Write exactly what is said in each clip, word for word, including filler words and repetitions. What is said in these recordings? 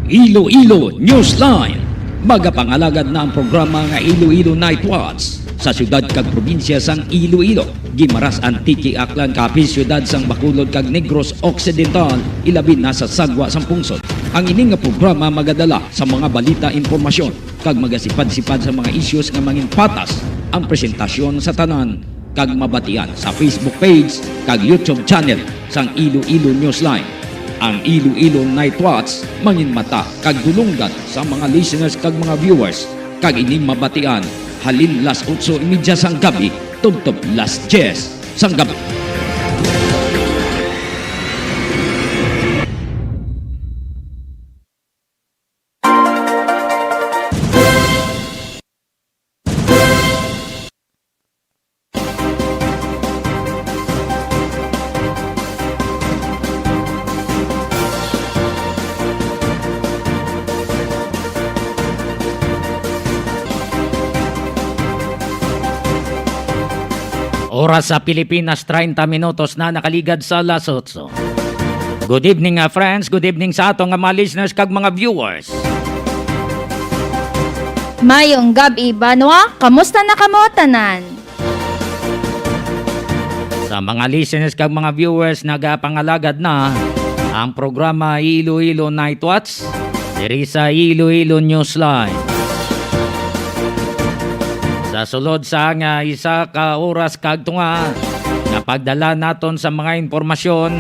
Iloilo Newsline. Magapangalagad na ang programa nga Iloilo Night Watch sa siyudad kag probinsya sang Iloilo, Guimaras, Antique, Aklan, Capiz, siyudad sang Bacolod kag Negros Occidental, ilabi na sa Sagwa sang Pungsod. Ang ini nga programa magadala sa mga balita, impormasyon, kag magasipad-sipad sa mga issues nga manginpatas ang presentasyon sa tanan kag mabatian sa Facebook page kag YouTube channel sang Iloilo Newsline. Ang Iloilo Night Watch manginmata kag dulonggan sa mga listeners kag mga viewers, kag ini mabatian halin las otso y media sang gabi tubtob las diyes sang gabi. Oras sa Pilipinas, treinta minutos na nakaligad sa alas otso. Good evening, ah, friends. Good evening sa ato nga mga listeners kag mga viewers. Mayong gab-i, banwa. Kamusta na kamo tanan? Sa mga listeners kag mga viewers, nagapangalagad na ang programa Iloilo Night Watch diri sa Iloilo Newsline. Sa sulod sa nga isa ka oras kag tunga nga pagdala naton sa mga impormasyon,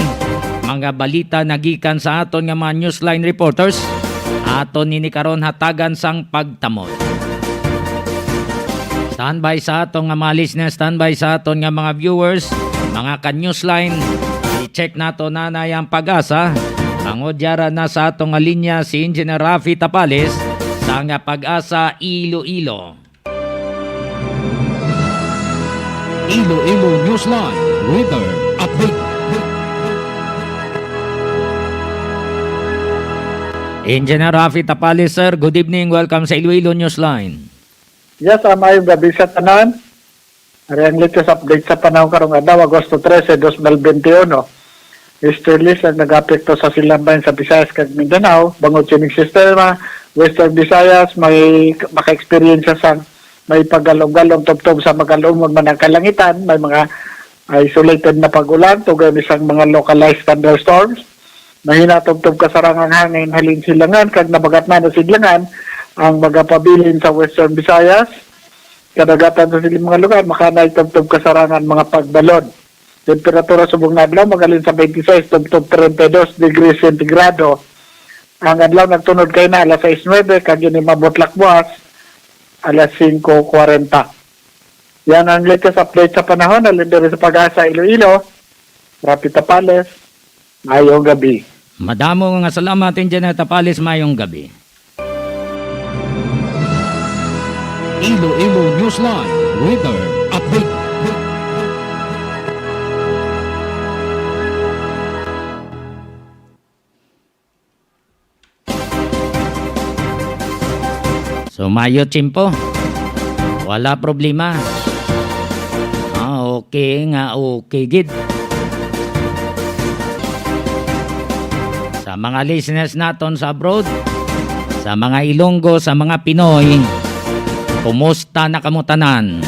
mga balita nagikan sa aton nga mga Newsline reporters, aton nini karon hatagan sang pagtamod. Standby sa aton nga mga listeners, standby sa aton nga mga viewers, mga ka-Newsline. I-check nato na na ang PAGASA. Ang udyara na sa aton nga linya si Engineer Rafi Tapales sa nga PAGASA Iloilo. Iloilo Newsline Weather Update. Engineer Rafi Tapales, sir, good evening. Welcome sa Iloilo Newsline. Yes, ah, maayong gabi sa tanan. Ari ang latest update sa panahon karong adlaw, Agosto trese, dos mil bente uno. Easterlies ang nag-apekto sa silangan sa Visayas kag Mindanao. Bangod sining sistema, Western Visayas may maka-experience sang may pagalom-galom tubtob sa magalumon man ang kalangitan. May mga isolated na pag-ulan, tugay ni sang mga localized thunderstorms. Mahina tubtob kasarangan hangin halin silangan kag nabagat na na sidlangan ang magapabilin sa Western Visayas. Kadagatan sa sining mga lugar, makanay tubtob kasarangan mga pagbalod. Temperatura subong nga adlaw, magalin sa twenty-six tubtob thirty-two degrees centigrado. Ang adlaw nagtunod kay na alas sais nuebe, kag ini mabutlak buwas alas singko kwarenta. Yan ang latest update sa panahon. Halin diri sa PAGASA Iloilo, Rafi Tapales, mayong gabi. Madamo nga salamat, Engineer Tapales. Mayong gabi. Iloilo Newsline Weather Update. So, maayo tiyempo. Wala problema. Ah, okay nga, okay gid. Sa mga listeners naton sa abroad, sa mga Ilonggo, sa mga Pinoy, kumusta na kamo tanan?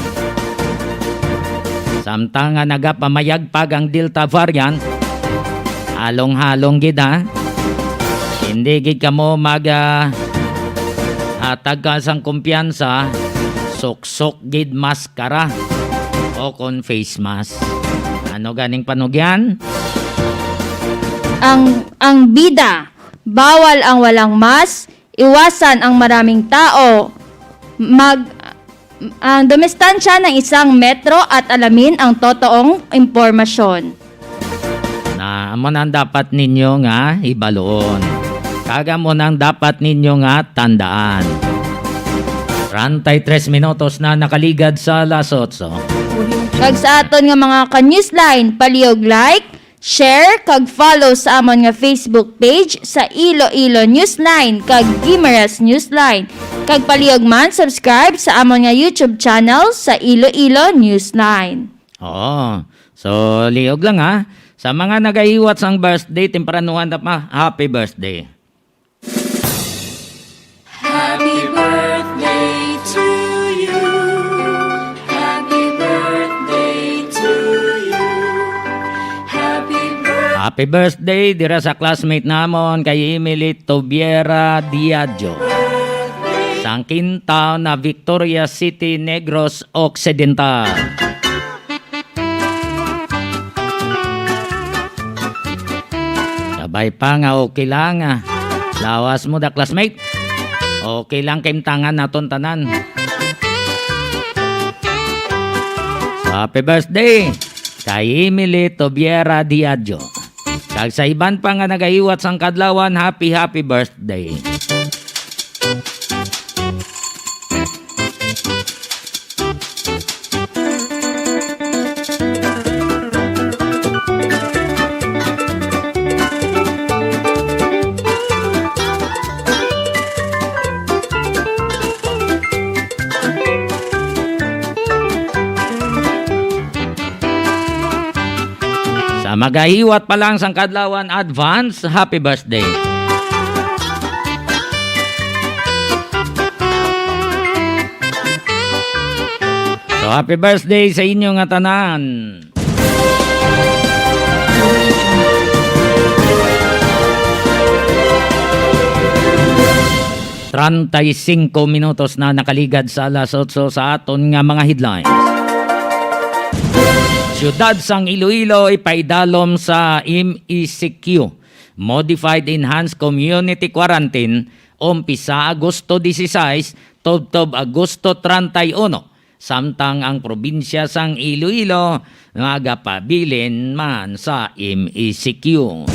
Samtang nga nagapamayagpag ang Delta variant, halong-halong gid, ha? Hindi gid kamo mag, ah, hatag ka sang kumpiyansa, suksok gid maskara o kon face mask. Ano ganing panugyan? Ang, ang bida, bawal ang walang mask, iwasan ang maraming tao, mag, ang dumistansya ng isang metro at alamin ang totoong impormasyon. Na amo na ang dapat ninyo nga hibaluon. Kag amo na ang dapat ninyo nga tandaan. Treinta y tres minutos na nakaligad sa alas otso. Kag sa aton nga mga ka-Newsline, palihog like, share, kag follow sa amon nga Facebook page sa Iloilo Newsline kag Guimaras Newsline. Kag palihog man subscribe sa amon nga YouTube channel sa Iloilo Newsline. Oo. So, lihog lang, ha. Sa mga nagahiwat sang birthday, tempranuhan na pa, happy birthday. Happy birthday dira sa classmate namon kay Emily Tobiera Diadio, sang Quinta na Victoria City, Negros Occidental. Sabay pa nga okay lang, ah. Lawas mo da, classmate. Okay lang, kaimtangan naton tanan. Happy birthday kay Emily Tobiera Diadio. Kag sa iban pa nga nagahiwat sang kadlawan, happy, happy birthday. Sa magahiwat pa lang sang kadlawan, advance happy birthday. So, happy birthday sa inyo nga tanan. Treinta y cinco minutos na nakaligad sa alas otso sa aton nga mga headlines. Siyudad sang Iloilo ipaidalom sa M E C Q, Modified Enhanced Community Quarantine, umpisa Agosto dieciséis, tubtob Agosto treinta y uno, samtang ang probinsya sang Iloilo magapabilin man sa M E C Q.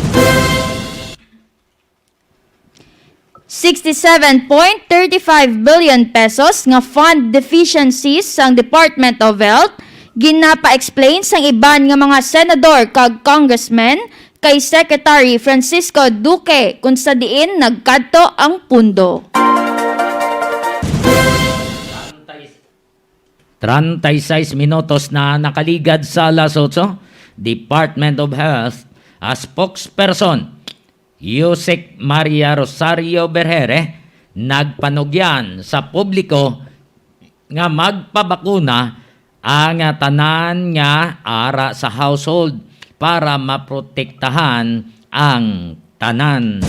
Sixty-seven point thirty-five billion pesos nga fund deficiencies sang Department of Health, ginapa-explain sang iban nga mga senador kag congressmen kay Secretary Francisco Duque, kung sa diin nagkadto ang pundo. Treinta y seis minutos na nakaligad sa alas otso, Department of Health, a spokesperson, Usec Maria Rosario Berhere, nagpanugyan sa publiko nga magpabakuna ang tanan nga ara sa household para maprotektahan ang tanan.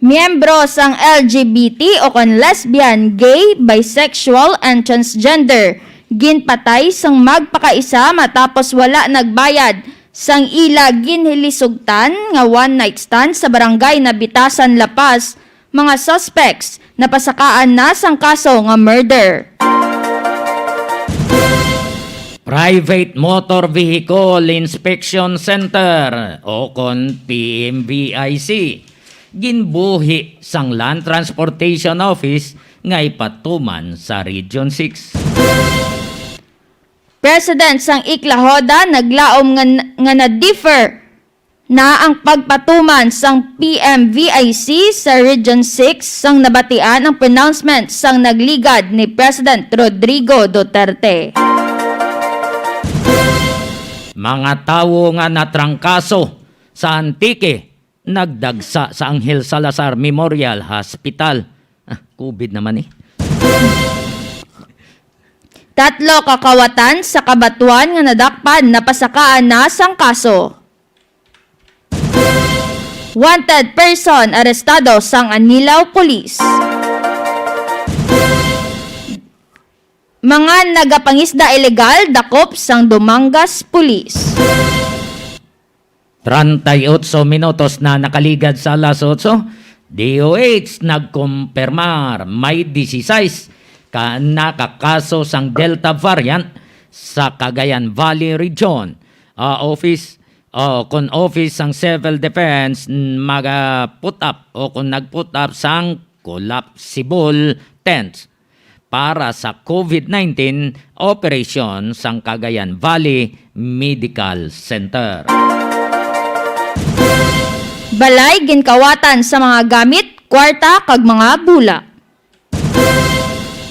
Miyembro sang L G B T o kon lesbian, gay, bisexual, and transgender, ginpatay sang magpakaisa matapos wala nagbayad sang ila ginhilisugtan nga one night stand sa barangay Nabitasan, La Paz. Mga suspects napasakaan na sang kaso nga murder. Private Motor Vehicle Inspection Center o kon P M V I C, ginbuhi sang Land Transportation Office nga ipatuman sa Region six. President sang ICLAHODA naglaom nga, nga na-defer na ang pagpatuman sang P M V I C sa Region six sang nabatian ang pronouncement sang nagligad ni President Rodrigo Duterte. Mga tawo nga natrangkaso sa Antique nagdagsa sa Angel Salazar Memorial Hospital. Ah, covid naman eh. Tatlo ka kawatan sa Cabatuan nga nadakpan napasakaan na sang kaso. Wanted person arestado sang Anilao Police. Mga nagapangisda ilegal dakop sang Dumangas Police. Treinta y ocho minutos na nakaligad sa alas otso, D O H nagkumpirmar may dieciséis ka nakakaso sang Delta variant sa Cagayan Valley Region. Ah, office, oh, kon office sang Civil Defense, n-, maga-put up o kon nag-put up sang collapsible tents para sa covid nineteen operasyon sang Cagayan Valley Medical Center. Balay ginkawatan sa mga gamit, kwarta, kag mga bulak.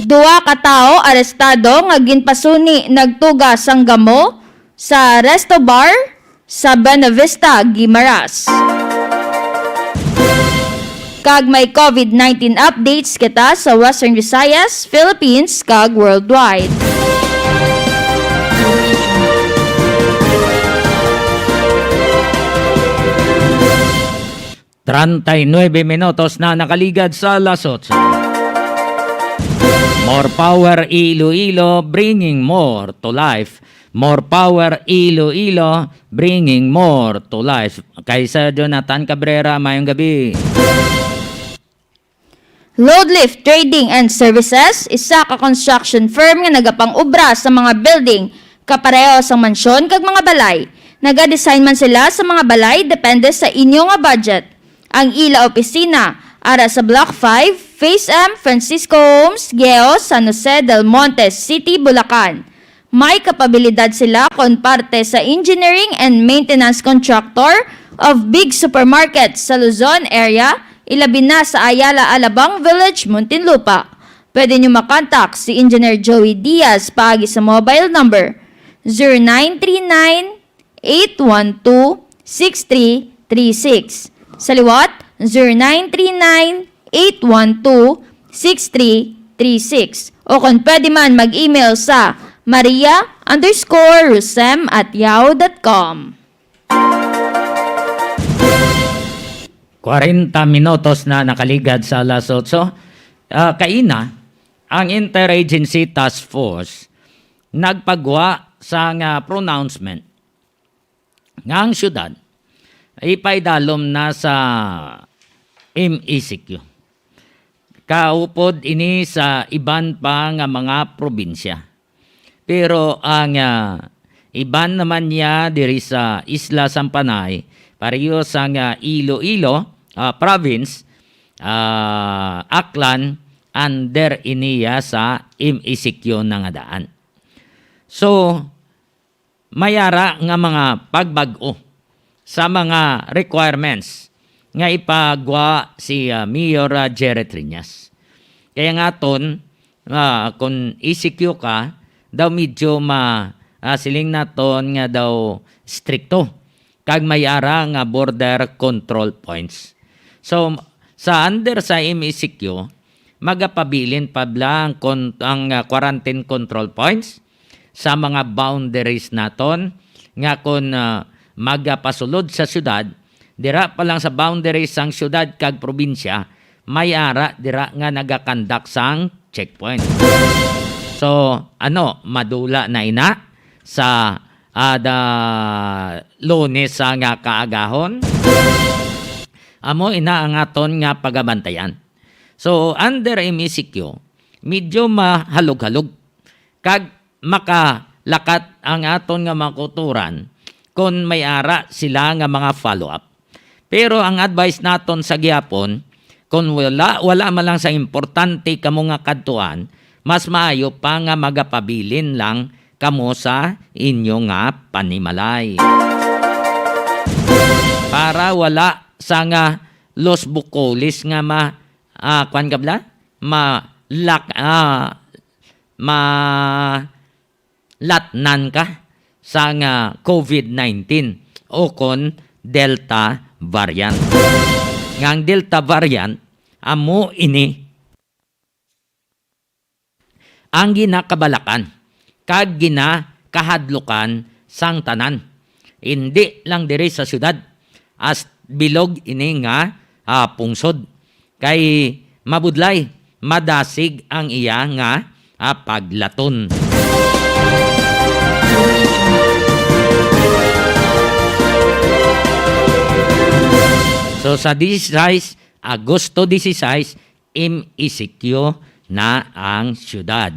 Duha ka tawo arestado nga ginpasuni nagtuga sang gamo sa resto bar sa Buenavista, Guimaras. Kag may covid nineteen updates kita sa Western Visayas, Philippines, kag worldwide. Treinta y nueve minutos na nakaligad sa alas otso. More power Iloilo, bringing more to life. More power Iloilo, bringing more to life. Kay Sir Jonathan Cabrera, mayong gabi. Loadlift Trading and Services, isa ka construction firm nga nagapang-obra sa mga building, kapareho sang mansyon kag mga balay. Nagadesign man sila sa mga balay depende sa inyo nga budget. Ang ila opisina ara sa Block five, Phase M, Francisco Homes, Geo, San Jose del Monte City, Bulacan. May kapabilidad sila kon parte sa engineering and maintenance contractor of big supermarkets sa Luzon area, ilabi na sa Ayala Alabang Village, Muntinlupa. Pwede nyo makontak si Engineer Joey Diaz paagi sa mobile number zero nine three nine, eight one two, six three three six. Sa liwat, zero nine three nine, eight one two, six three three six. O kung pwede man, mag-email sa maria underscore rusem at yahoo dot com. Kwarenta minutos na nakaligad sa alas otso. Ah, kaina, ang Interagency Task Force nagpagwa sang pronouncement nga ang siyudad ipaidalom na sa M E C Q. Kaupod ini sa iban pa nga mga probinsya. Pero ang, ah, iban naman niya diri sa Isla Sampanay, pareho sang Iloilo, ah, province, ah, Aklan, under iniya sa M E C Q na nga daan. So, may ara nga mga pagbag-o sa mga requirements nga ipagwa si, ah, Mayor, ah, Jerry Triñas. Kaya nga ton, ah, kung E C Q ka, daw medyo ma-, ah, siling naton nga daw strikto kag may ara nga border control points. So, sa under sa M E C Q, magapabilin pa bala ang kon-, ang, ah, quarantine control points sa mga boundaries naton nga kon, ah, magapasulod sa syudad, dira pa lang sa boundaries sang syudad kag probinsya, may ara dira nga nagakandak sang checkpoint. So, ano, madula na ina sa, ah, da-, Lunes sa nga kaagahon? Amo ina ang aton nga pagabantayan. So, under M E C Q, medyo mahalog-halog kag makalakat ang aton nga mga kautoran kon may ara sila nga mga follow-up. Pero ang advice naton sa gihapon, kon wala, wala man lang sa importante kamo nga kadtuan, mas maayo pa nga magapabilin lang kamo sa inyo nga panimalay. Para wala sa nga los bucolis nga ma-, ah, kwan ka bala? Ma-, lak-, ah, ma-, latnan ka sang COVID nineteen o kon Delta variant. Nga ang Delta variant, amo ini ang ginakabalakan kag ginakahadlukan sang tanan, indi lang diri sa syudad, as bilog ini nga, ah, pungsod. Kay mabudlay, madasig ang iya nga, ah, paglaton. So, sa disisais, Agosto disisais, M E C Q na ang siyudad.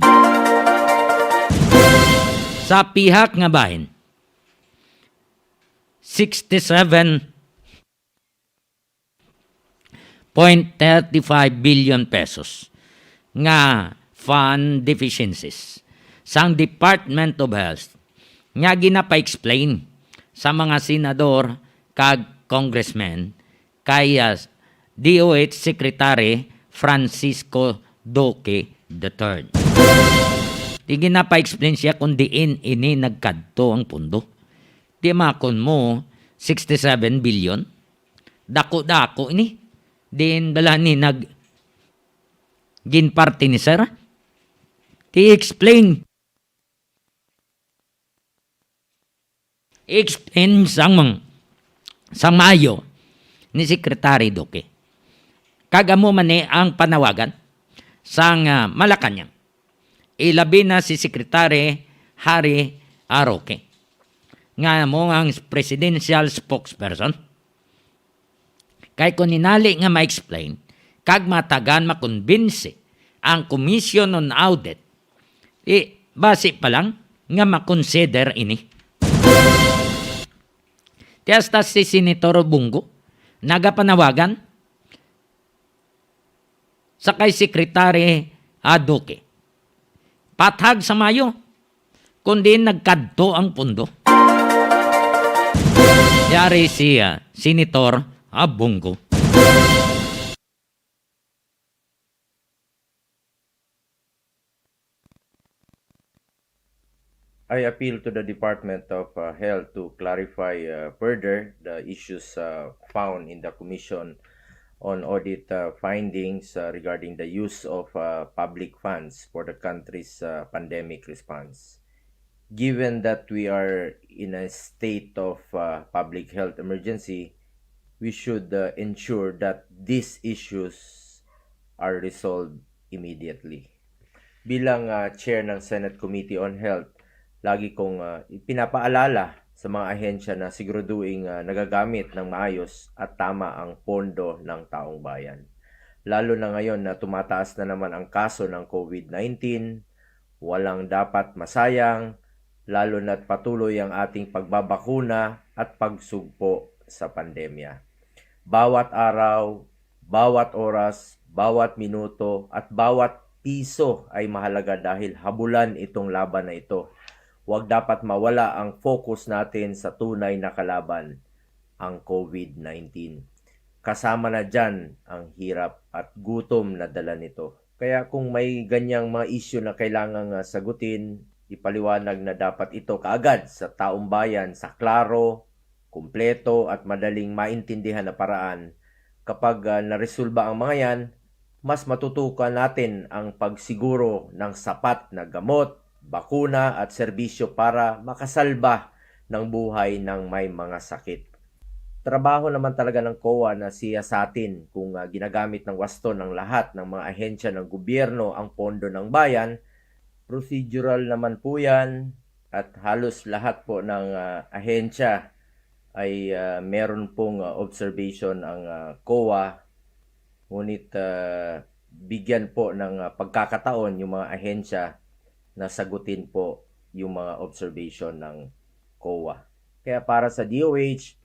Sa pihak nga bahin, sixty-seven point thirty-five billion pesos nga fund deficiencies sang Department of Health nga ginapa-explain sa mga senador kag congressmen kay, ah, D O H Secretary Francisco Duque the third. Di ginapa-explain siya kung diin ini nagkadto ang pondo. Di makon mo, sixty-seven billion? Dako-dako ini. Diin bala ni nag-, ginparte ni Sir? Di explain. I-explain sang mang-, sang maayo ni Secretary Duque. Kag amo man ni ang panawagan sang, ah, Malacañang, ilabi na si Secretary Harry A. Roque, nga amo ang presidential spokesperson. Kay kung hinali nga ma-explain kag matagan makumbinsi ang Commission on Audit, i, basi pa lang nga makonsider ini. Ti hasta si Senator Bong Go nagapanawagan sa kay Secretary Duque. Pathag sa maayo, kundi nagkadto ang pondo. Yari si, ah, Senator, ah, Bong Go. I appeal to the Department of, uh, Health to clarify, uh, further the issues, uh, found in the Commission on Audit, uh, findings, uh, regarding the use of, uh, public funds for the country's, uh, pandemic response. Given that we are in a state of, uh, public health emergency, we should, uh, ensure that these issues are resolved immediately. Bilang, ah, chair ng Senate Committee on Health, lagi kong, ah, ipinapaalala sa mga ahensya na siguraduhing, ah, nagagamit ng maayos at tama ang pondo ng taong bayan. Lalo na ngayon na tumataas na naman ang kaso ng COVID nineteen, walang dapat masayang, lalo na't patuloy ang ating pagbabakuna at pagsugpo sa pandemya. Bawat araw, bawat oras, bawat minuto, at bawat piso ay mahalaga dahil habulan itong laban na ito. Huwag dapat mawala ang focus natin sa tunay na kalaban, ang COVID nineteen. Kasama na diyan ang hirap at gutom na dala nito. Kaya kung may ganyang mga isyu na kailangang, ah, sagutin, ipaliwanag na dapat ito kaagad sa taong bayan sa klaro, kumpleto, at madaling maintindihan na paraan. Kapag, ah, naresolba ang mga yan, mas matutukan natin ang pagsiguro ng sapat na gamot, bakuna, at serbisyo para makasalba ng buhay ng may mga sakit. Trabaho naman talaga ng COA na siyasatin kung, ah, ginagamit ng waston ng lahat ng mga ahensya ng gobyerno ang pondo ng bayan. Procedural naman po yan at halos lahat po ng, ah, ahensya ay, ah, meron pong, ah, observation ang, ah, COA. Ngunit, ah, bigyan po ng, ah, pagkakataon yung mga ahensya na sagutin po yung mga observation ng COA. Kaya para sa DOH,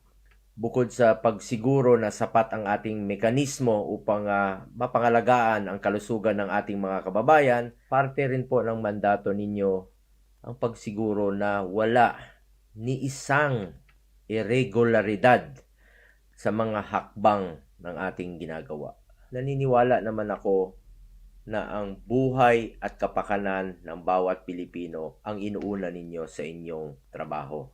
bukod sa pagsiguro na sapat ang ating mekanismo upang, ah, mapangalagaan ang kalusugan ng ating mga kababayan, parte rin po ng mandato ninyo ang pagsiguro na wala ni isang iregularidad sa mga hakbang ng ating ginagawa. Naniniwala naman ako na ang buhay at kapakanan ng bawat Pilipino ang inuuna ninyo sa inyong trabaho.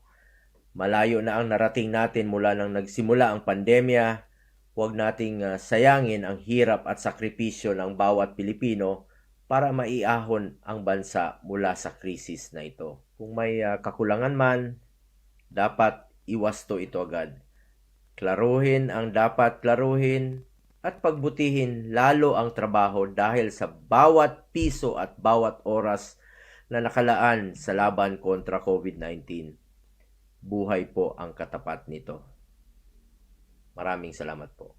Malayo na ang narating natin mula nang nagsimula ang pandemya. Huwag nating, ah, sayangin ang hirap at sakripisyo ng bawat Pilipino para maiahon ang bansa mula sa krisis na ito. Kung may, ah, kakulangan man, dapat iwasto ito agad. Klaruhin ang dapat klaruhin at pagbutihin lalo ang trabaho dahil sa bawat piso at bawat oras na nakalaan sa laban kontra COVID nineteen. Buhay po ang katapat nito. Maraming salamat po.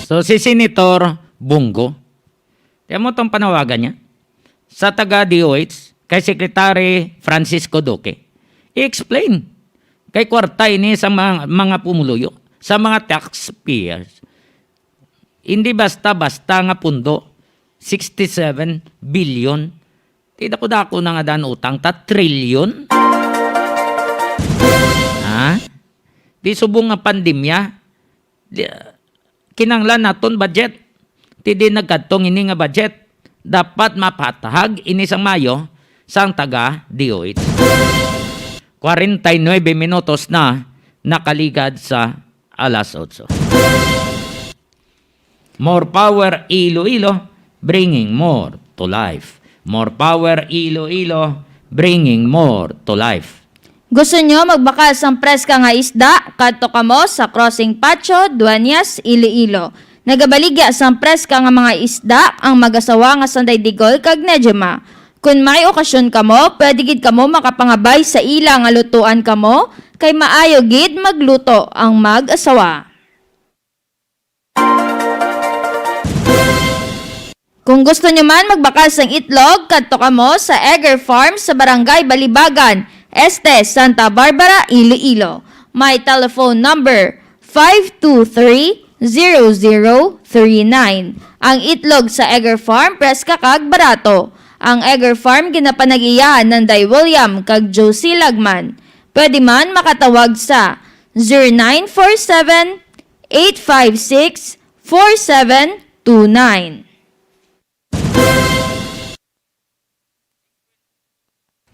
So, si Senator Bong Go, kaya mo tong panawagan niya sa taga DOH kay Secretary Francisco Duque. I-explain kay kwarta ini sa mga, mga pumuluyo, sa mga taxpayers. Hindi basta-basta nga pundo, sixty-seven billion. Ti dako-dako na nga dan utang ta, trilyon. Ha? Di subong nga pandemya, di, kinahanglan naton budget. Ti di nagkadtong ini nga budget, dapat mapatahag ini sang maayo sang taga DOH. Kwarenta y nuebe minutos na nakaligad sa alas otso. More power, Iloilo, bringing more to life. More power, Iloilo, bringing more to life. Gusto nyo magbakal sang preska nga isda? Kadto kamo sa Crossing Patio, Dueñas, Iloilo. Nagabaligya sang preska nga mga isda ang mag-asawa nga Sanday Digol kag Nejema. Kon may okasyon kamo, pwede gid kamo makapangabay sa ila nga lutuan kamo, kay maayo gid magluto ang mag-asawa. Kung gusto nyo man magbakal sang itlog, kadto kamo sa Egger Farm sa Barangay Balibagan, Este, Santa Barbara, Iloilo. May telephone number five two three, zero zero three nine. Ang itlog sa Egger Farm, preska kag barato. Ang Egger Farm ginapanag-iya Nanday William kag Josie Lagman. Pwede man makatawag sa zero nine four seven, eight five six, four seven two nine.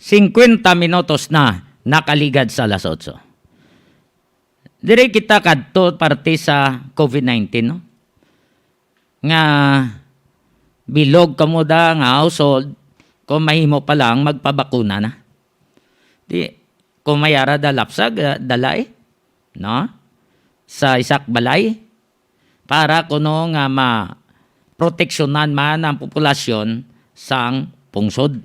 Singkwenta minutos na nakaligad sa alas otso. Diri kita kadto parte sa COVID nineteen, no? Nga bilog kamo da nga household, kung mahimo pa lang, magpabakuna na. Di, kung may ara da lapsag, ah, dala eh, no? Sa isak balay, para kuno nga maproteksyonan man ang populasyon sang pungsod.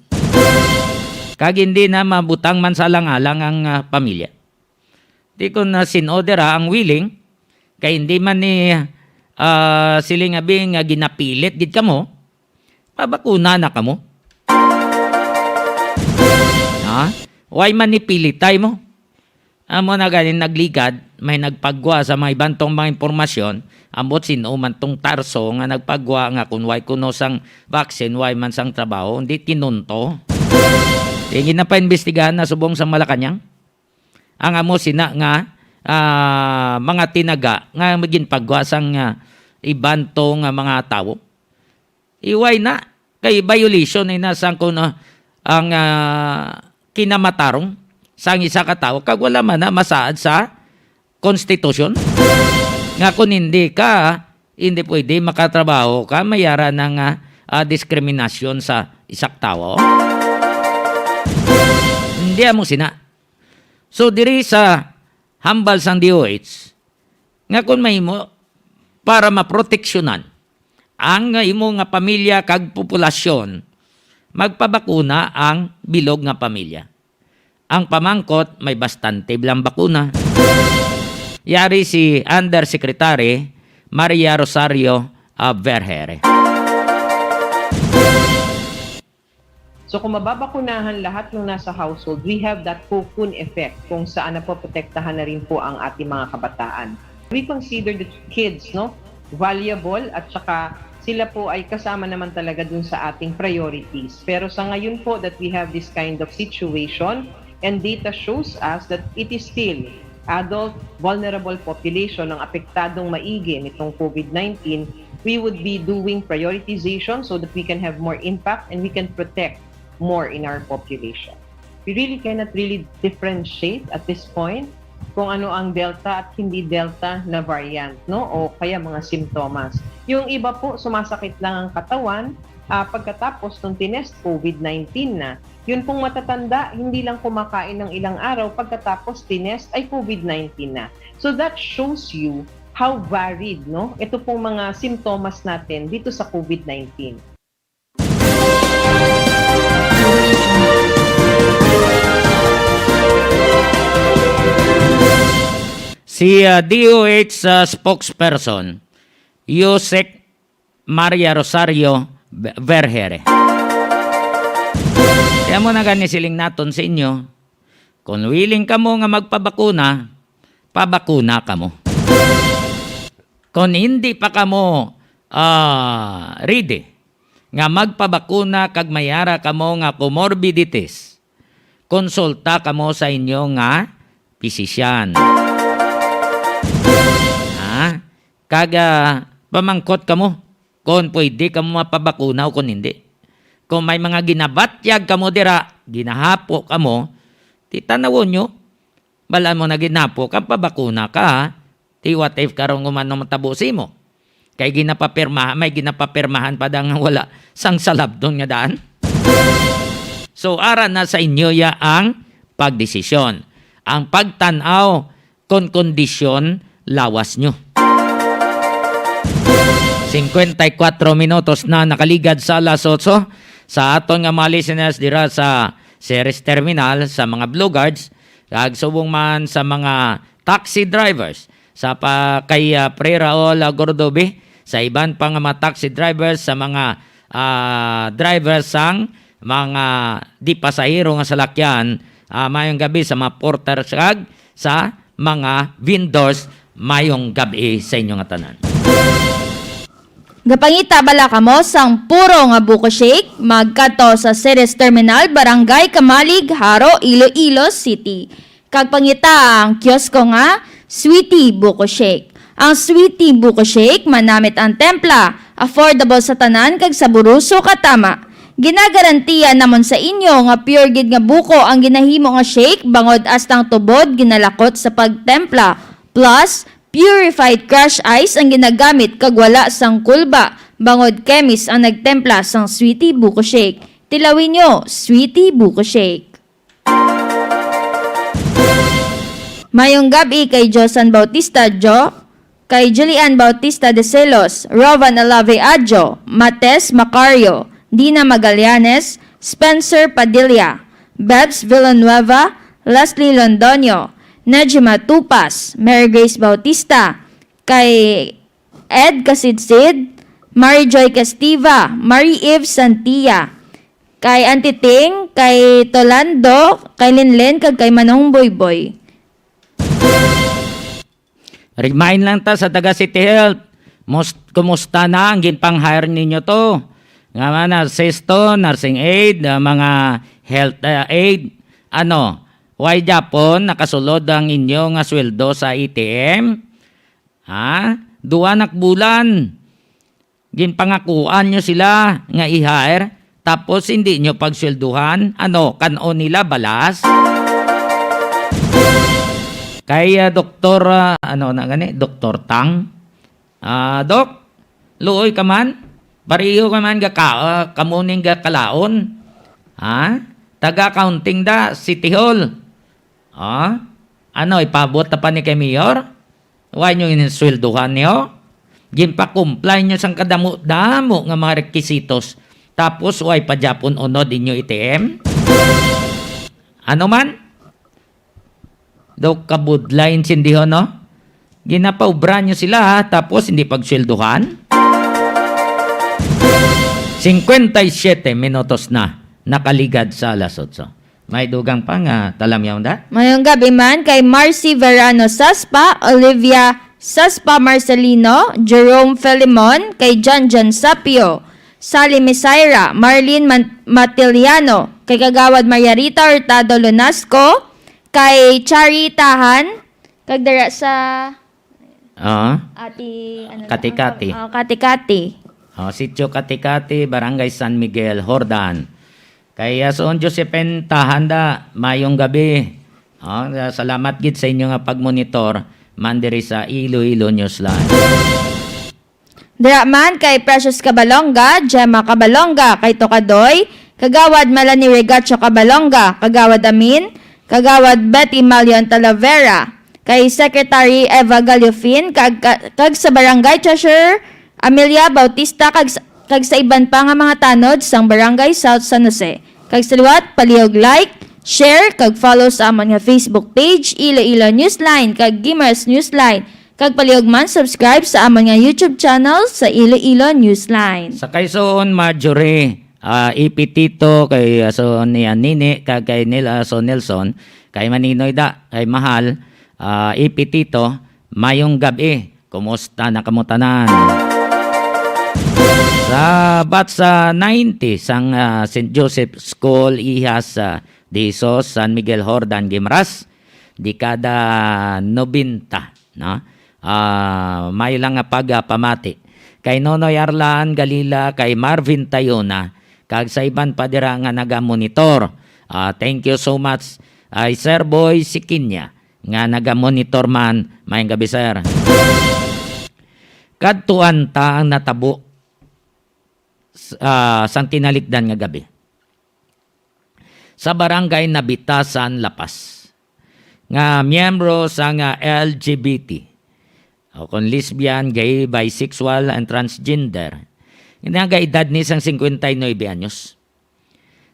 Kag hindi na mabutang man sa alang-alang ang, ah, pamilya. Di ko na sin-o dira ang willing, kay hindi man ni, ah, siling abi nga ginapilit gid kamo, pabakuna na kamo. Ha? Why man ni pilitay mo? Amo na gani nagligad, may nagpagwa sa mga iban tong mga impormasyon, ambot sin-o man tong Tarso nga nagpagwa nga kung why kuno sang vaccine, why man sang trabaho, hindi tinunto. Sige na pa imbestigahan na subong sa Malacañang. Ang amo sina nga, ah, mga tinaga nga ginpagwa sang, ah, iban to nga mga tawo. Iway na, kay violation na ina sang kuno ang, ah, kinamatarong sang isa ka tawo, kag wala man na masaad sa konstitusyon nga kung hindi ka, hindi pwede makatrabaho ka, may ara na nga, ah, diskriminasyon sa isak tawo. Hindi amo sina. So, diri sa hambal sang D O H, nga kung mahimo, para maproteksyonan ang imo nga pamilya kag populasyon, magpabakuna ang bilog nga pamilya. Ang pamangkot may bastante lang bakuna. Yari si Undersecretary Maria Rosario, ah, Vergere. So kung mababakunahan lahat ng nasa household, we have that cocoon effect kung saan napoprotektahan na rin po ang ating mga kabataan. We consider the kids, no, valuable at saka sila po ay kasama naman talaga dun sa ating priorities. Pero sa ngayon po that we have this kind of situation and data shows us that it is still adult, vulnerable population ang apektadong maigi nitong COVID nineteen, we would be doing prioritization so that we can have more impact and we can protect more in our population. We really cannot really differentiate at this point kung ano ang Delta at hindi Delta na variant, no? O kaya mga simptomas. Yung iba po, sumasakit lang ang katawan, ah, pagkatapos nung tinest, COVID nineteen na. Yun pong matatanda, hindi lang kumakain ng ilang araw pagkatapos tinest ay COVID nineteen na. So that shows you how varied, no? Ito pong mga simptomas natin dito sa COVID nineteen. Si, ah, D O H, ah, spokesperson, Yusek Maria Rosario Ve-, Vergere. Kaya mo na gani siling naton sa inyo, kung willing kamo nga magpabakuna, pabakuna kamo. Kung hindi pa kamo, ah, ready nga magpabakuna kag may ara kamo nga comorbidities, konsulta kamo sa inyo nga pisisyan. Ha? Kag, ah, pamangkot kamo kon pwede kamo mapabakuna o kon hindi. Kung may mga ginabatyag kamo dira, ginahapo kamo, ti tanawon nyo, bal-an mo na ginahapo ka, pabakuna ka, ha? Ti what if karon kung ano matabo sa imo? Kay ginapapirmahan, may ginapapirmahan pa da nga wala sang salabton nga daan. So, ara na sa inyo ya ang pagdesisyon. Ang pagtan-aw kon kondisyon lawas nyo. Singkwenta y kuwatro minutos na nakaligad sa alas otso. Sa aton nga mga listeners dira sa Ceres Terminal, sa mga Blue Guards, kag subong man sa mga taxi drivers, sa pa kay, ah, Pre Raul, ah, Gordobe, sa iban pa nga mga taxi drivers, sa mga, ah, drivers sang mga di pasahero nga salakyan, ah, mayong gabi sa mga porters kag sa mga vendors, mayong gabi sa inyo nga tanan. Gapangita bala kamo sang puro nga buko shake? Magkadto sa Ceres Terminal, Barangay Camalig, Jaro, Iloilo City, kag pangita ang kiosko nga Sweetie Buko Shake. Ang Sweetie Buko Shake, manamit ang templa, affordable sa tanan kag saboroso katama. Ginagarantiya namon sa inyo nga pure gid nga buko ang ginahimo nga shake, bangod hasta ang tubod ginalakot sa pagtempla. Plus, purified crush ice ang ginagamit kag wala sang kulba, bangod chemist ang nagtempla sang Sweetie Buko Shake. Tilawi nyo, Sweetie Buko Shake. Mayong gab-i kay Josan Bautista Jo, kay Julian Bautista de Celos, Rovan Alave Adjo, Mates Macario, Dina Magallanes, Spencer Padilla, Bebs Villanueva, Leslie Londoño, Nejima Tupas, Mary Grace Bautista, kay Ed Kasidsid, Mary Joy Castiva, Mary Eve Santia, kay Auntie Ting, kay Tolando, kay Linlen, kag kay Manong Boyboy. Remind lang ta sa taga City Health, mus-, kumusta na ang ginpang-hire ninyo to? Nga man, nurses to, nursing aid, ah, mga health, ah, aid. Ano, why gyapon nakasulod ang inyo nga sweldo sa A T M? Ha? Duha na ka bulan. Ginpangakuan nyo sila nga i-hire, tapos hindi nyo pagswelduhan? Ano, kan-on nila balas? Kay, ah, Doktor, ah, ano na gani? Doktor Tang? Ah, Doc, luoy ka man? Pareho ka man ga ka, ah, kamo ning ga kalaon? Ha? Taga accounting da, City Hall. Ah? Ano, ipaabot na pa ni kay Mayor? Wa nyo inisweldohan niyo? Ginpa-comply nyo sang kadamo-damo nga mga rekisitos. Tapos, way pa gyapon unod inyo A T M? Ano man? Daw kabudlay intindihon, no? Ginapaubra nyo sila, ha? Tapos, hindi pagsweldohan? Cincuenta y siete minutos na nakaligad sa alas otso. May dugang pa nga talamyaw da? Mayong gabi man kay Marcy Verano Saspa, Olivia Saspa Marcelino, Jerome Filemon, kay John John Sapio, Sally Misaira, Marlene Man-, Matiliano, kay Kagawad Maria Rita Hurtado Lunasco, kay Chari Tahan, kag dira sa Ah? Ati, ano na, Kati-Kati. Oh, Kati-Kati. Oh, Sitio Kati-Kati, Barangay San Miguel, Jordan. Kay Ason Josephine Tahanda, mayong gabi. Oh, salamat gid sa inyo nga pagmonitor man diri sa Iloilo Newsline. Dira man kay Precious Cabalonga, Gemma Cabalonga, kay Tokadoy, Kagawad Melanie Regacho Cabalonga, Kagawad Amin, Kagawad Betty Malion Talavera, kay Secretary Eva Gallofin, kag, ka-, kag sa Barangay Treasurer Amelia Bautista, kag, s-, kag sa iban pa nga mga tanod sang Barangay South San Jose. Kag sa liwat, palihog like, share, kag follow sa amon nga Facebook page, Iloilo Newsline, kag Gimaras Newsline. Kag palihog man subscribe sa amon nga YouTube channel sa Iloilo Newsline. Sa kay Suon, Marjorie, ah, Ipitito, kay Aso ni Anini, kag kay Nel-, Aso Nelson, kay Maninoy da, kay Mahal, ah, Ipitito, mayong gab-i. Kumusta na kamo tanan? Sa batch sa ninety sang, ah, Saint Joseph School, Ihas, ah, Disos, San Miguel Jordan, Guimaras, dekada nobenta, no? Ah, may lang nga pagpamati kay Nonoy Arlan Galila, kay Marvin Tayona, kag sa iban pa dira nga nagamonitor. Ah, thank you so much, ay Sir Boy Sikinya, nga nagamonitor man. Mayong gabi, sir. Kadtuan ta ang natabo s-, ah, sang tinalikdan nga gabi. sa Barangay Nabitasan, La Paz, nga miyembro sa nga L G B T, o kon lesbian, gay, bisexual, and transgender, nga nagaedad ni sang cincuenta y nueve anyos.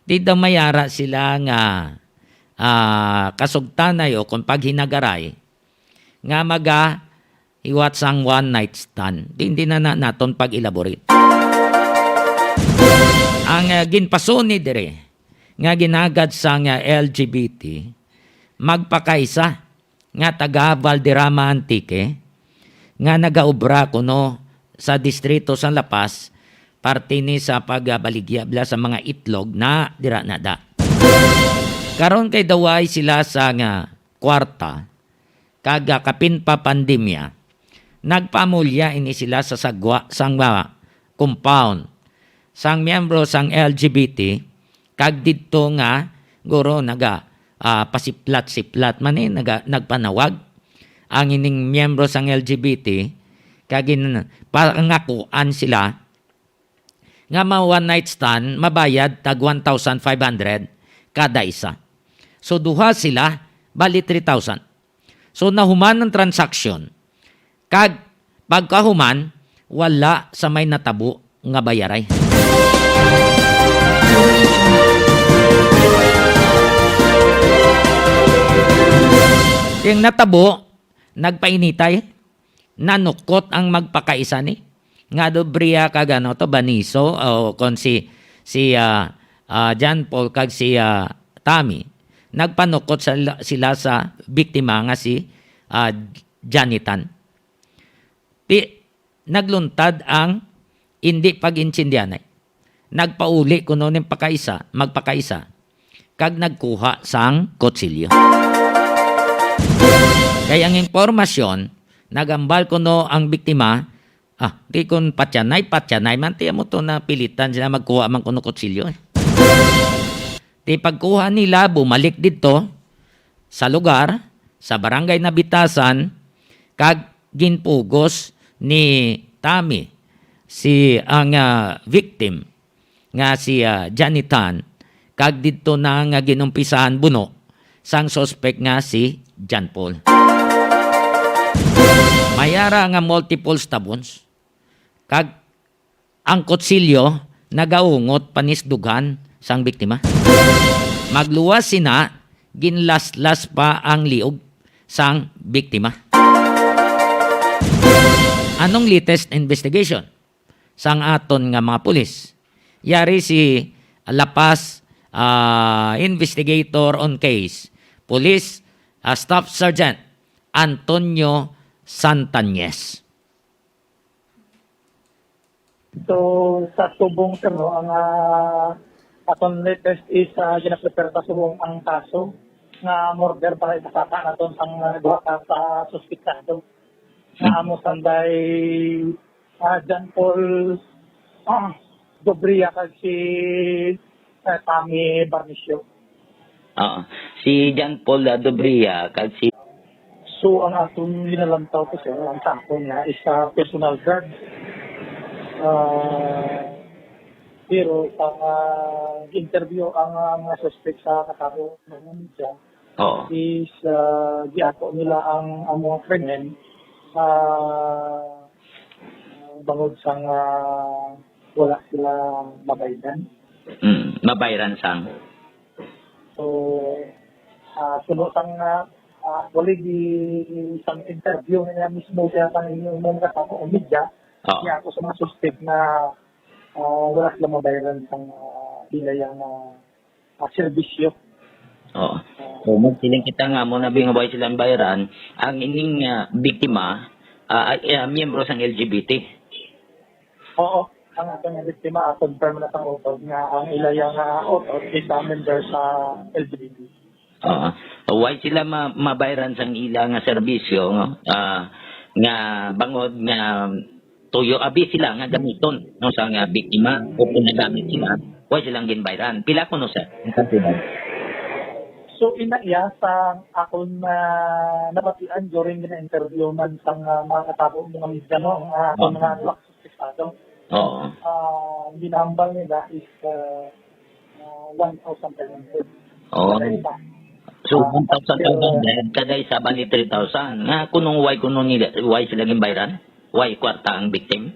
Di daw mayara sila nga, ah, kasugtanay o kon paghinagaray nga magahiwat sang one night stand. Di, hindi na, na naton pag-elaborate. Ang, ah, ginpasuni dire nga ginagad sang, ah, L G B T, magpakaisa nga taga Valderrama, Antique, nga nagaobra kuno sa distrito sa La Paz, parte ni sa pagbaligya bala sa mga itlog na dira na da. Karon kay daway sila sa nga kwarta, kag, ah, kapin pa pandemya, nagpamulya ini sila sa sagwa sang, ah, compound sang miyembro sang L G B T, kag didto nga guro naga, ah, pasiplat-siplat man, eh, naga-, nagpanawag ang ining miyembro sang L G B T, kag gin-, pangakuan sila nga ma one night stand, mabayad tag one thousand five hundred kada isa. So, duha sila, bali three thousand. So, nahuman ang transaksyon. Kag pagkahuman, wala sa may natabo nga bayaray. Ang natabo, nagpainitay, nanukot ang magpakaisa ni nga Dobria kag ano to, Baniso, o kon si, si, ah, ah, John Paul kag si, ah, Tommy. Nagpanukot sila, sila sa biktima nga si, ah, Janitan. Ti, nagluntad ang indi pag-intindihanay. Nagpauli kuno ning pakaisa, magpakaisa, kag nagkuha sang kutsilyo. Kay ang impormasyon, nagambal kuno ang biktima, ah, di kon patyanay, patyanay man, tiyan mo to, napilitan sila magkuha man kuno kutsilyo, eh. Ti pagkuha nila, bumalik didto sa lugar, sa Barangay Nabitasan, kag ginpugos ni Tommy si, ang, ah, victim nga si, ah, Janitan, kag didto na nga ginumpisahan buno sang suspek nga si John Paul. May ara nga multiple stab wounds, kag ang kutsilyo nagaungot pa ni sa dughan sang biktima. Magluwas sina, ginlaslas pa ang liog sang biktima. Anong latest investigation sang aton nga mga pulis? Yari si La Paz, ah, investigator on case, Police, ah, Staff Sergeant Antonio Santañez. So, sa subong, sir, no, ang, ah, aton latest is, ah, ginaprepare pa subong ang kaso nga murder para ipasaka naton sang, ah, duha ka, sa suspitsado. Nga amo sanday, ah, John Paul, ah, Dobria kag si, ah, Tommy Barnicio. Oo. Si John Paul, ah, Dobria kag si So, ang aton ginalantaw ko, sir, ang sample niya is, ah, personal guard. Ah, pero sa, ah, interview ang, ah, mga suspect sa katabo ng media Oo. is, ah, giato nila ang, ang mga krimen, ah, bangod sa nga wala sila mabaydan. Mm, mabayran sang. So, ah, suno sang, ah, ah, actually, di, sang interview niya mismo siya sa inyong mga katao o media, Oo. niya ako sa mga suspect na, ah, wala sila mabayaran sang, ah, ila yang, ah, ah, serbisyo. Oo. So, magsiling kita nga mo na bingaway silang bayaran, ang ining, ah, biktima, ah, ay, ah, miyembro sang L G B T. Oo, ang ato nga biktima, ah, confirm na sang utod nga ang ila yang, ah, utod is, ah, member sa L G B T. Oo. Why sila ma-, mabayran sang ila nga serbisyo, no? Ah, nga bangod nga tuyo abi sila nga gamiton, no, sa nga biktima o kung nagamit sila, why silang ginbayran? Pila kuno, sir, ang kantidad? So, ina iya sa akon, ah, nabatian during gina-interview man sang, ah, mga katabo, mga media, no, ang, ah, akon Oo. mga suspetsado. Oo. Ah, ginambal nila is, ah, ah, one thousand five hundred. Oh. Kada isa. So, Ah, one thousand five hundred, pero kada isa bali three thousand. Nga, kunong why, kunong nila, why sila ginbayran? Why kwarta ang victim?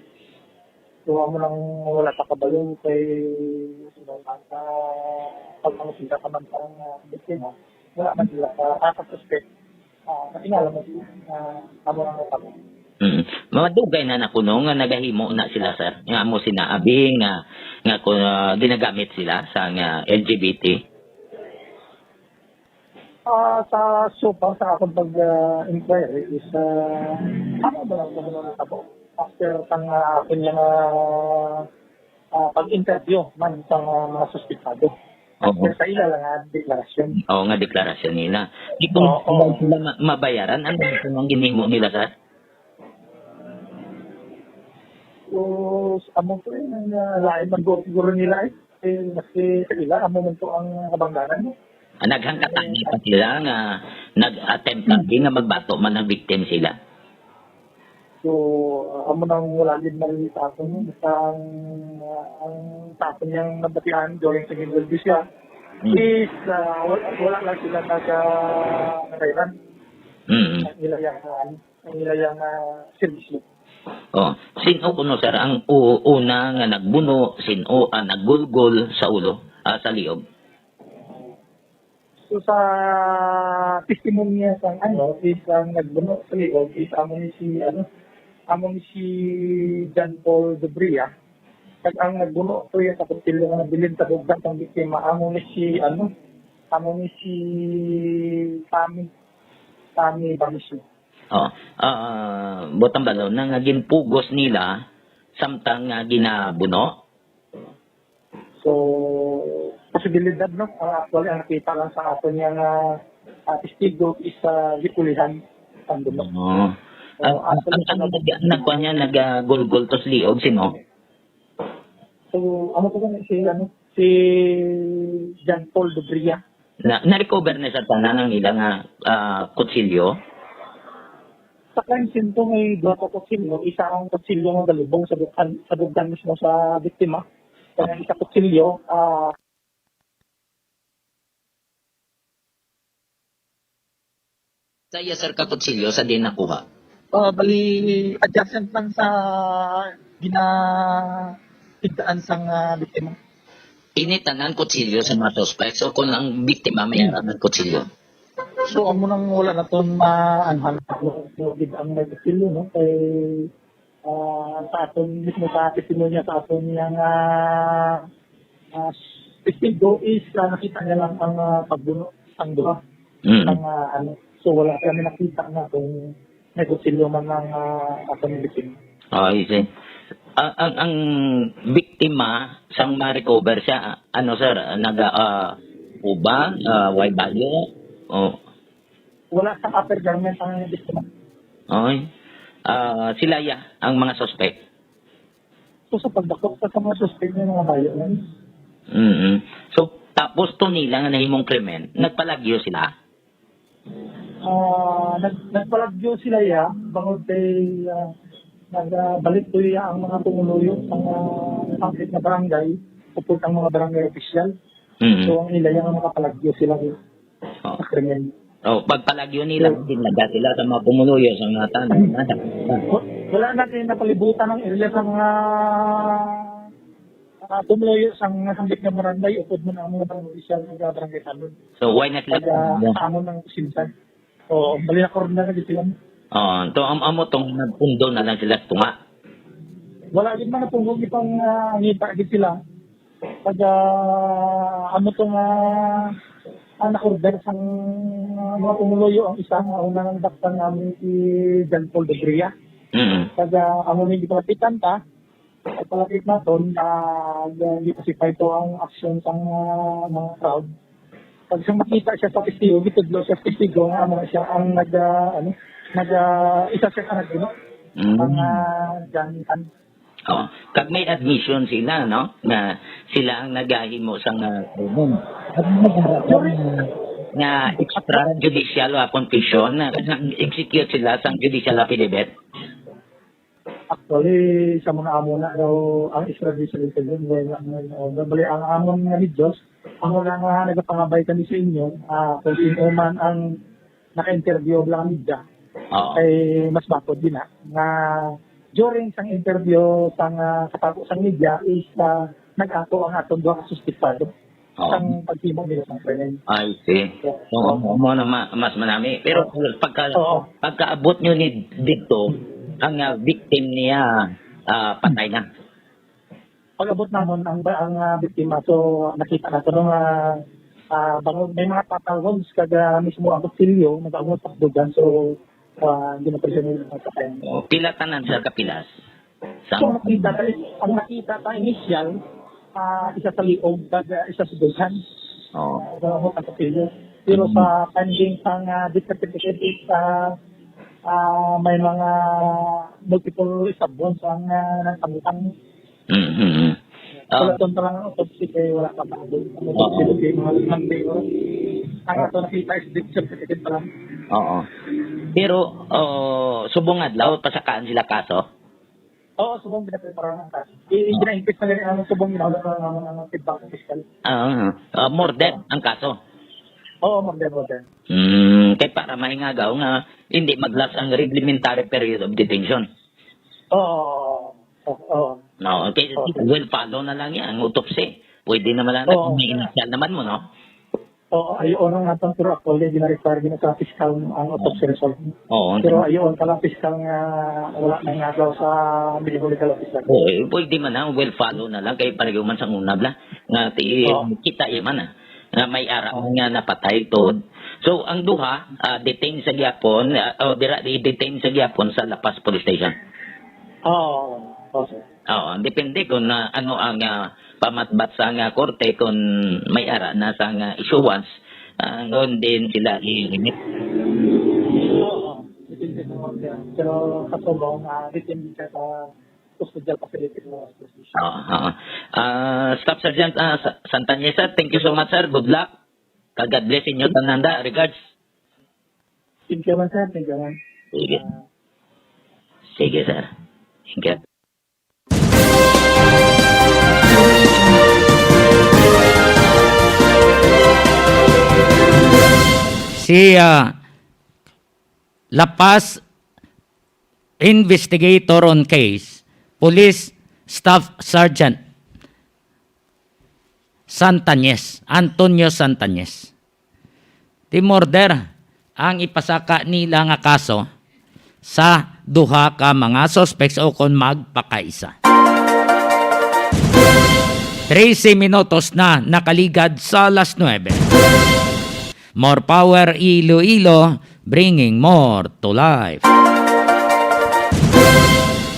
So, amo nang wala pa kabalo kay, ah, pag mga sila ka man sa, ah, biktima, wala man sila ka, ah, suspect. Ah, nakilala mo, ah, amo nang wala pa. Mm. Madugay na na kuno nga nagahimo na sila, sir. Nga amo sina abi nga, nga ku-, ah, ginagamit sila sa nga L G B T. Ah, sa, so far, sa akong pag, ah, inquiry is, ah, ano ba lang naman ang tabo? After sang, ah, akon yung, ah, ah, pag-interview man sa mga, mga suspitado. Oo. After sa ila lang nga deklarasyon. Oo, nga deklarasyon nila. Di kung Oo. sila, sila ma-, mabayaran, ano ba ang ginhimo nila, sir? So, amo to eh, nga lain man go-, siguro nila eh. Eh, maski sa ila, amo man to ang kabangdanan, no? Ah, naghangkatana pa sila nga nag-attempt kami nga magbato man ang victim sila. So, ah, amo nang wala gid man sa akon, eh. Basta ang, ah, ang sa akon niyang nabatian during sa ginulbi siya Mm. is, ah, wala, wala lang sila nag-, ah, nagairan. Mm. Ang ila yang, ah, ang ila yang, ah, serbisyo. Oh, sin-o kuno, sir, ang u-, una nga nagbuno, sin-o ang naggulgol sa ulo, ah, sa liog? So, sa testimonya sang, ano, is ang nagbuno sa liog is amo ni si, ano, amo ni si John Paul Dubria. Kag ang nagbuno to yung sa kutsilyo nga nabilin sa bugtang sang biktima, amo ni si, ano, amo ni si Tommy, Tommy Bamisyo. Oh, ah, butang balo na nga ginpugos nila samtang nga ginabuno? So, posibilidad, no? Ah, actually, ang nakita lang sa aton nga, ah, testigo is, ah, gipulihan ang buno. Oo. So, Ang, ang, actually, ang, ang sa nag-, nagkuha niya, nagagulgol to sa liog, sino? So, ano po gani si, ano, si John Paul Dubria. Na, na-recover na sa tanan ang ila nga, ah, kutsilyo? Sa crime scene po, may duha ka kutsilyo. Isa ang kutsilyo nga galubong sa bukhan, sa bugtan mismo sa biktima. Kaya isa kutsilyo, ah, Sa iya, sir, ka kutsilyo sa din nakuha? Ah, bali, adjacent lang sa ginatigdaan sang, ah, biktima. Ini tanan kutsilyo sa mga suspects o kung ang biktima may Hmm. ara nga kutsilyo? So, amo nang wala naton maanhan kung gid ang may kutsilyo, no? Kay, ah, sa aton mismo, sa testimonya sa aton yang, ah, ah, testigo is, ah, nakita niya lang ang, ah, pagbuno sang duha. Mm. Ang, ah, ano, so wala kami nakita nga kung may kutsilyo man ang, ah, aton victim. Oh, I see. Ang, ang, ang biktima, sang ma-recover siya, ano, sir, naga, ah, uba, ah, way bayo? Oh. Wala sa upper garment ang biktima. Okay. Ah, sila ya, ang mga suspect? So, sa pagdakop sa mga suspect, may mga bayo na. Mm-mm. So, tapos to nila nga nahimong krimen, nagpalagyo sila? Ah, nag-, nagpalagyo sila, ya, bangod kay, ah, nagbalik to, ya, ang mga pumuluyo sa mga sangkit na barangay, upod ang mga barangay opisyal. Mm. So, ang ila, ya, nga makapalagyo sila, ya, Oh. sa krimen. Oh, pagpalagyo nila, So, din naga sila sa mga pumuluyo sa mga tanan, nada. Wa-, wala na kay napalibutan ang area sa mga, ah, pumuluyo sa mga sangkit na barangay, upod man ang mga barangay opisyal sa barangay Tanod. So, why na sila Kaya, pumuluyo? Sa amon ang sinsan. Oo, bali na korona na gid sila. Oo, to, am-, amo tong nagpundo na lang sila sa tunga. Wala gid man napundo gipang, ah, ngita gid sila. Pag, ah, amo to nga, ah, nakorder sang mga pumuluyo ang isa nga una nang dakpan namin si John Paul Debria. Mm. Pag, ah, amo ni gipalapitan ta, pagpalapit naton, ah, gi-, gipasipay to ang aksyon sang, ah, mga crowd. Pag siya makita siya sa testigo, gitudlo siya sa testigo nga amo siya ang nag, ah, ano, nag, ah, isa siya sa nagbuno. Mm. Ang, ah, Johnny Tan. Oh, kag may admission sila, no? Nga sila ang nagahimo sang, ah, krimen. At nagharap nga, nga extrajudicial o confession, na nag-execute sila sang judicial affidavit. Actually, sa mga amo na daw ang extradition sa Luzon, nga, nga, nga, bali, ang amon nga medios, Amo lang nga nagapangabay kami sa inyo, ah, kung sino man ang naka-interview lang media, Oo. Ay mas bapod din na nga during sang interview sang, ah, katago sang media is, ah, nag-ato ang aton duha ka suspetsado Oo. sang paghimo nila sang krimen. I see. Yeah. Oo, mo na ma-, mas manami. Pero Oo. pagka, Oo. pagkaabot nyo ni dito, ang, ah, victim niya, ah, patay na. Pag-abot namon ang, ang, ah, biktima, so nakita nato nga, ah, bangod may mga fatal wounds kag, ah, mismo ang kutsilyo nag-abot sa dugan, so, ah, hindi na pwede nila mapatay. Oh, pila tanan sa kapilas? Sa So, nakita ta, ang nakita ta initial, ah, isa sa liog kag, ah, isa sa dugan. Oo. Ah, sa abot ang kutsilyo. Pero Mm. sa finding sang, ah, death certificate is, ah, ah, may mga multiple stab wounds ang, ah, nagpangutang. Mm-hmm. Wala Ah. tong parang autopsy kay wala pa ba? Ang autopsy Oo. kay mga limang day oras. Ang ato nakita is death certificate pa lang. Oo. Pero, oh, subong adlaw, pasakaan sila kaso? Oo, subong ginaprepara ang kaso. I-, Ah. gina-increase na rin ang subong ginawa ng, ng, ng feedback ng fiscal. Ah, ah, murder ang kaso? Oo, murder, murder. Hmm, kay para mahingagaw nga hindi mag-lapse ang reglementary period of detention. Oo, oo, oo. No, okay, Oo, sir. Well follow na lang yan, ang autopsy. Pwede naman lang, Oo. May initial naman mo, no? Oo, ayun ang atong, pero actually, gina-require din sa fiscal ang autopsy result. Oo, Pero tama. ayun pala, fiscal nga wala na nga daw sa medical legal officer. Oo, eh, pwede man na, well follow na lang, kay pareho man sa una, bla, nga ti-, Oo. kita, eh, man, ah, nga may ara Oo. nga napatay, tuod. So, ang duha, ah, detained sa gyapon, ah, o dira, i-detain sa gyapon sa La Paz Police Station. Oo, oo, sir. Oo, depende kung, ah, ano ang, ah, pamatbat sa nga korte kung may ara na sa nga issuance, ah, ngon din sila i-remit. Oo, depende sa korte. Pero sa subong, ah, depende siya sa custodial facility ng police station. Oo, oo. Ah, Staff Sergeant, ah, Sa-, Santanesa, thank you so much, sir. Good luck. Kag God bless inyo tanan da. Regards. Thank you man, sir. Thank you man. Sige. Ah. Sige, sir. Thank you. Si, ah, La Paz investigator on case, Police Staff Sergeant Santañez, Antonio Santañez. Ti murder ang ipasaka nila nga kaso sa duha ka mga suspects o kon magpakaisa. Trese minutos na nakaligad sa alas nuebe. More power, Iloilo, bringing more to life.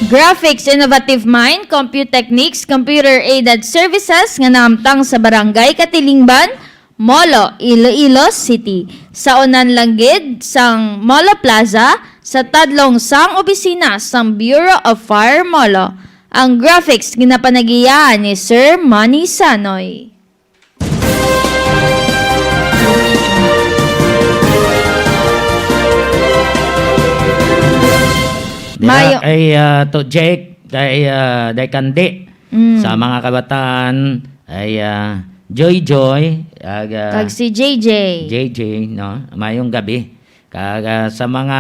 Graphics Innovative Mind, Computechnics, Computer Aided Services nga nahamtang sa Barangay Katilingban, Molo, Iloilo City. Sa unan lang gid sang Molo Plaza, sa tadlong sang opisina sang Bureau of Fire Molo. Ang graphics ginapanagiyahan ni Sir Manny Sanoy. Dira Mayo. Kay, ah, to Jake, kay, ah, Day Kandi, Mm. sa mga kabataan, ay, ah, Joy Joy, ag, ah, Kag si J J. J J, no? Mayong gabi. Kag, ah, sa mga,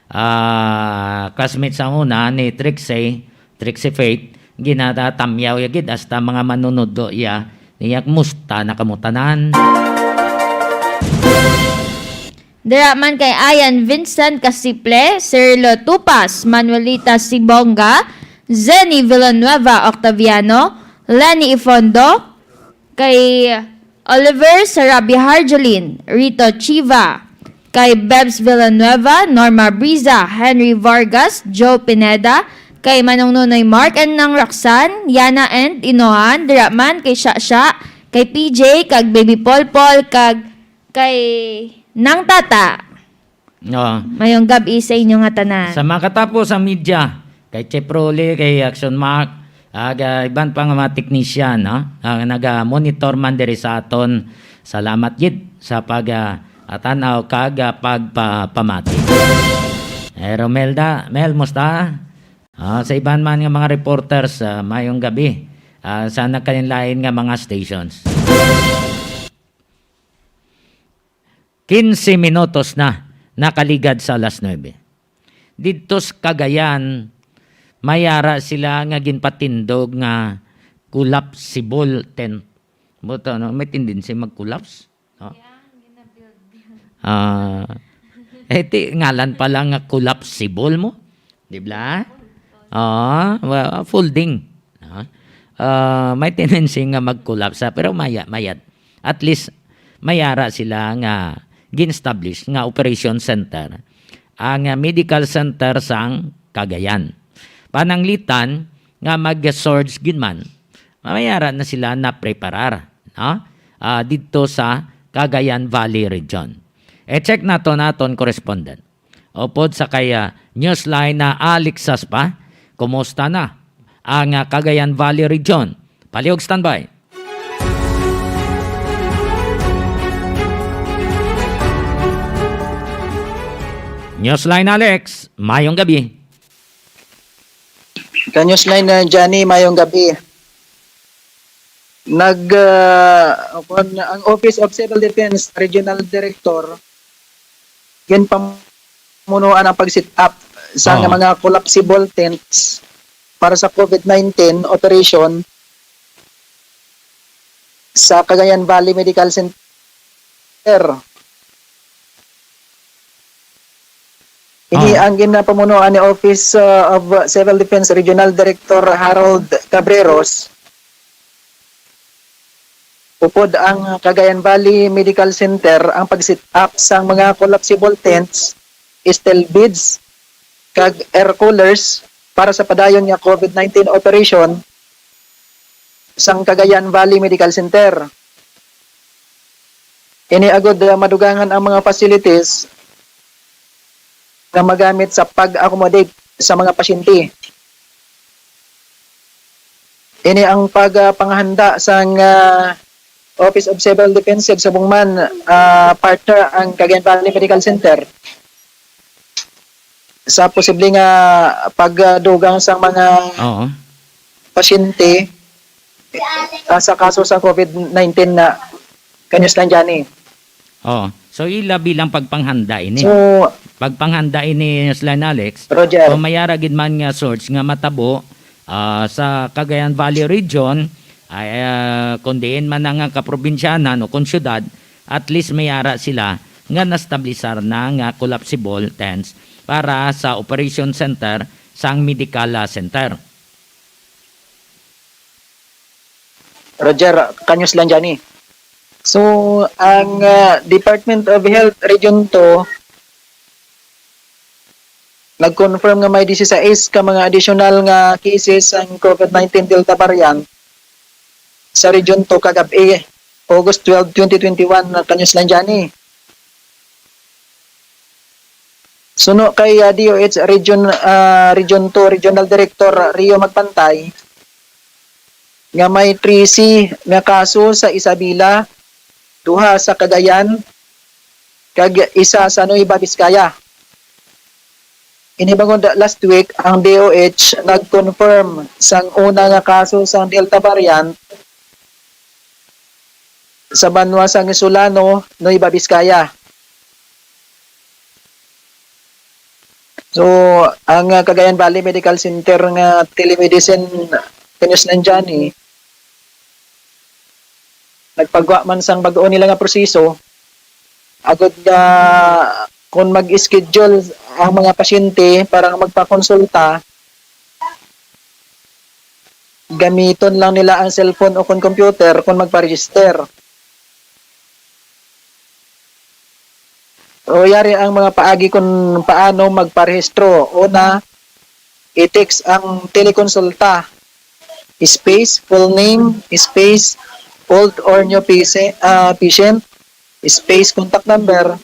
ah, classmates sa una ni Trixie, Trixie Faith, ginatatamyaw ya gid hasta mga manunod do iya niya, kumusta na kamo tanan? Dira man kay Ayan Vincent Casiple, Cirilo Tupas, Manuelita Sibonga, Zenny Villanueva Octaviano, Lenny Ifondo, kay Oliver Sarabi Harjolin, Rito Chiva, kay Bebs Villanueva, Norma Briza, Henry Vargas, Joe Pineda, kay Manong Nunoy Mark and Nang Roxanne, Yana and Inohan, dira man kay Shasha, kay P J, kag Baby Polpol, kag kay Nang Tata. Oo. Mayong gab-i sa inyo nga tanan. Sa makatapo sa media, kay Chef Rolly, kay Action Mark, ag, ah, iban pa nga mga technician, no? Ang naga-monitor man diri sa aton. Salamat gid sa pag, ah, ah, tanaw kag, ah, pagpapamati. Eh, Romelda, Mel, musta? Ah, sa iban man nga mga reporters, ah, mayong gabi. Ah, sa nagkalain-lain nga mga stations. Quince minutos na nakaligad sa alas nuebe. Didto sa Cagayan, may ara sila nga ginpatindog nga collapsible tent. Buto, no? May tendency mag-collapse, no? Ah, eh, ti, ngalan pa lang nga collapsible mo. Di ba? Ah, well, folding. Ah, ah, may tendency nga mag-collapse, ah, pero maya, mayat. At least, may ara sila nga gin-establish nga operation center, ang, ah, medical center sang Cagayan. Pananglitan nga mag-surge gid man, may ara na sila na preparar, no? Ah, didto sa Cagayan Valley region. E-check nato naton correspondent. Upod sa kay, ah, Newsline na Alex Saspa, kumusta na ang, ah, Cagayan Valley region? Palihog standby. Newsline Alex, mayong gabi. Ka Newsline na Johnny, mayong gabi. Nag, ah, kun ang Office of Civil Defense Regional Director, ginpamunuan ang pag-set up sa Oo. mga collapsible tents para sa COVID nineteen operation sa Cagayan Valley Medical Center. Ini Ah. ang ginapamunuan ni Office, uh, of Civil Defense Regional Director Harold Cabreros. Upod ang Cagayan Valley Medical Center ang pag-set up sang mga collapsible tents, steel beds, kag air coolers para sa padayon nga COVID nineteen operation sang Cagayan Valley Medical Center. Ini agud, uh, madugangan ang mga facilities nga magamit sa pag-accommodate sa mga pasyente. Ini ang pag, uh, panghanda sang, uh, Office of Civil Defense kag subong man, uh, partner ang Cagayan Valley Medical Center sa posible nga pagdugang sang mga Oo. pasyente, ah, sa kaso sa COVID nineteen na kanyos lang dyan eh. Oo. So, ila bilang pagpanghanda ini. So, Pagpanghanda ini, Slan Alex. Roger. So, may ara gid man nga source nga matabo, ah, sa Cagayan Valley region, ay, ah, kung diin man na nga kaprobinsyanan o kung syudad, at least may ara sila nga nastablisar na nga collapsible tents para sa operation center sang medical, ah, center. Roger, kanyos lang dyan eh. So, ang, ah, Department of Health Region two nag-confirm nga may disisais ka mga additional nga cases sang COVID nineteen Delta variant sa Region two kagab-i, August twelve, twenty twenty-one, na kanyos lang dyan eh. Suno kay, ah, D O H Region, ah, Region two Regional Director Rio Magpantay, nga may trese nga kaso sa Isabela, duha sa Cagayan, kag isa sa Nueva Vizcaya. Ini bangod last week, ang D O H nag-confirm sang una nga kaso sang Delta variant sa banwa sang Solano, Nueva Vizcaya. So, ang, ah, Cagayan Valley Medical Center nga telemedicine, kanyos lang dyan eh, nagpagwa man sang bag-o nila nga proseso, agud nga kung mag-schedule ang mga pasyente para nga magpakonsulta, gamiton lang nila ang cellphone o kung computer kung magpa-register. O yari ang mga paagi kung paano magparehistro. Una, i-text ang telekonsulta, space, full name, space, old or new pisi-, ah, patient, space, contact number,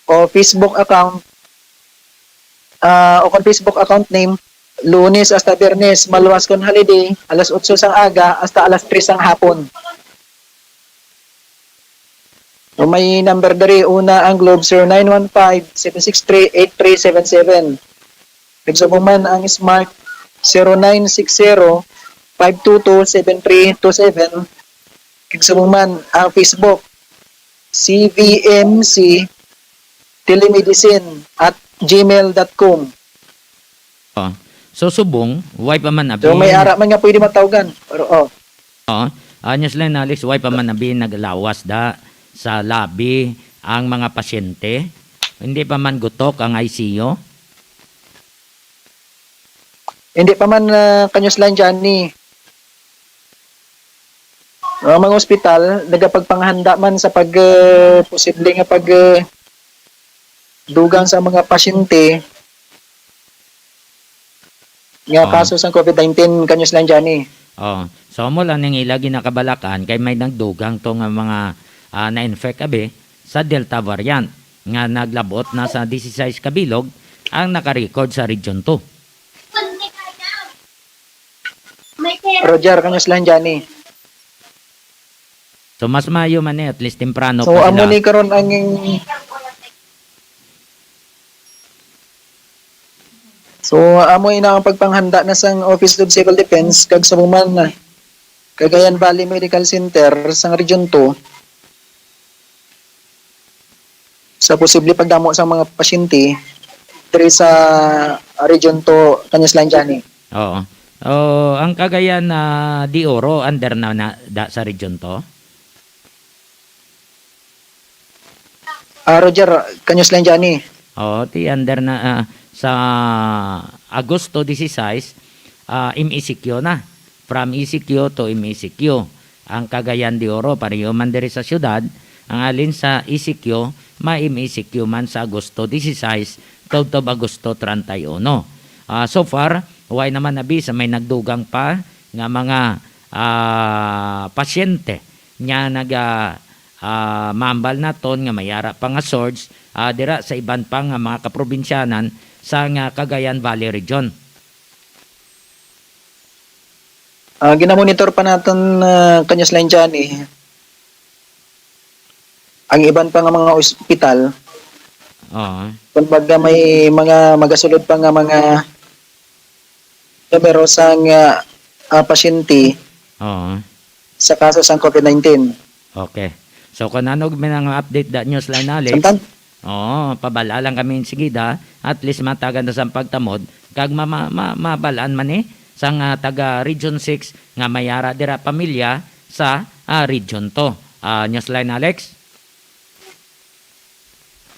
o Facebook account, ah, o kung Facebook account name, Lunes hasta Biyernes, maluwas kon holiday, alas otso sang aga hasta alas tres sang hapon. O may number diri, una ang Globe, zero nine one five, seven six three, eight three seven seven. Nagsubong man ang Smart, zero nine six zero, five two two, seven three two seven. Nagsubong man ang Facebook, C V M C telemedicine at gmail dot com. Oh. So, subong, way pa man So, abi may ara man nga pwede matawgan. Pero, oh. Oh, ah, Newsline Alex, way pa man abi naglawas da sa lobby ang mga pasyente? Hindi pa man gutok ang I C U? Hindi pa man, ah, ka-Newsline Johnny. Ang mga ospital, nagapagpanghanda man sa pag, eh, posible nga pag, eh, dugang sa mga pasyente nga Oh. kaso sang covid nineteen, ka-Newsline Johnny. Oh, so amo lang ning ila ginakabalakan kay may nagdugang to nga mga, ah, na-infect abi sa Delta variant nga naglabot na sa disisais ka bilog ang naka-record sa Region two. Roger, ka-Newsline Johnny. So, mas maayo man ni, at least temprano So, pa amo sila. ni karon ang So, amo ina ang pagpanghanda na sang Office of Civil Defense kag sa Buman, Cagayan Valley Medical Center sang Region two sa posible pagdamo sang mga pasyente diri sa Region two, Cañas Line, Johnny. Oo. Oh, ang Cagayan, ah, de Oro, under na, na da, sa Region two? Ah, Roger, Cañas Line, Johnny. Oo, ti under na, ah, sa Agosto dieciséis, ah, M E C Q na. From E C Q to M E C Q. Ang Cagayan de Oro, pareho man diri sa syudad, ang alin sa E C Q, ma-M E C Q man sa Agosto dieciséis, tubtob Agosto treinta y uno. Ah, so far, way naman abi sa may nagdugang pa nga mga, ah, pasyente nga naga, ah, maambal naton nga may ara pa nga surge, ah, dira sa iban pa nga mga kaprobinsyanan sa nga Cagayan Valley Region. Ah, ginamonitor pa naton, ah, Cañas Line, Johnny, ang iban pa nga mga ospital. Oo. Kumbaga, may mga magasulod pa nga mga numero sang, ah, ah, pasyente Oo. sa kaso sang covid nineteen. Okay. So, kung ano man ang update da Newsline, Alex, Samtang? Oo, pabal-a lang kami sigida. At least matagan na sang pagtamod. Kag ma-, ma-, ma-, mabalaan man ni sang, ah, taga Region six nga may ara dira pamilya sa, ah, Region two. Ah, Newsline, Alex?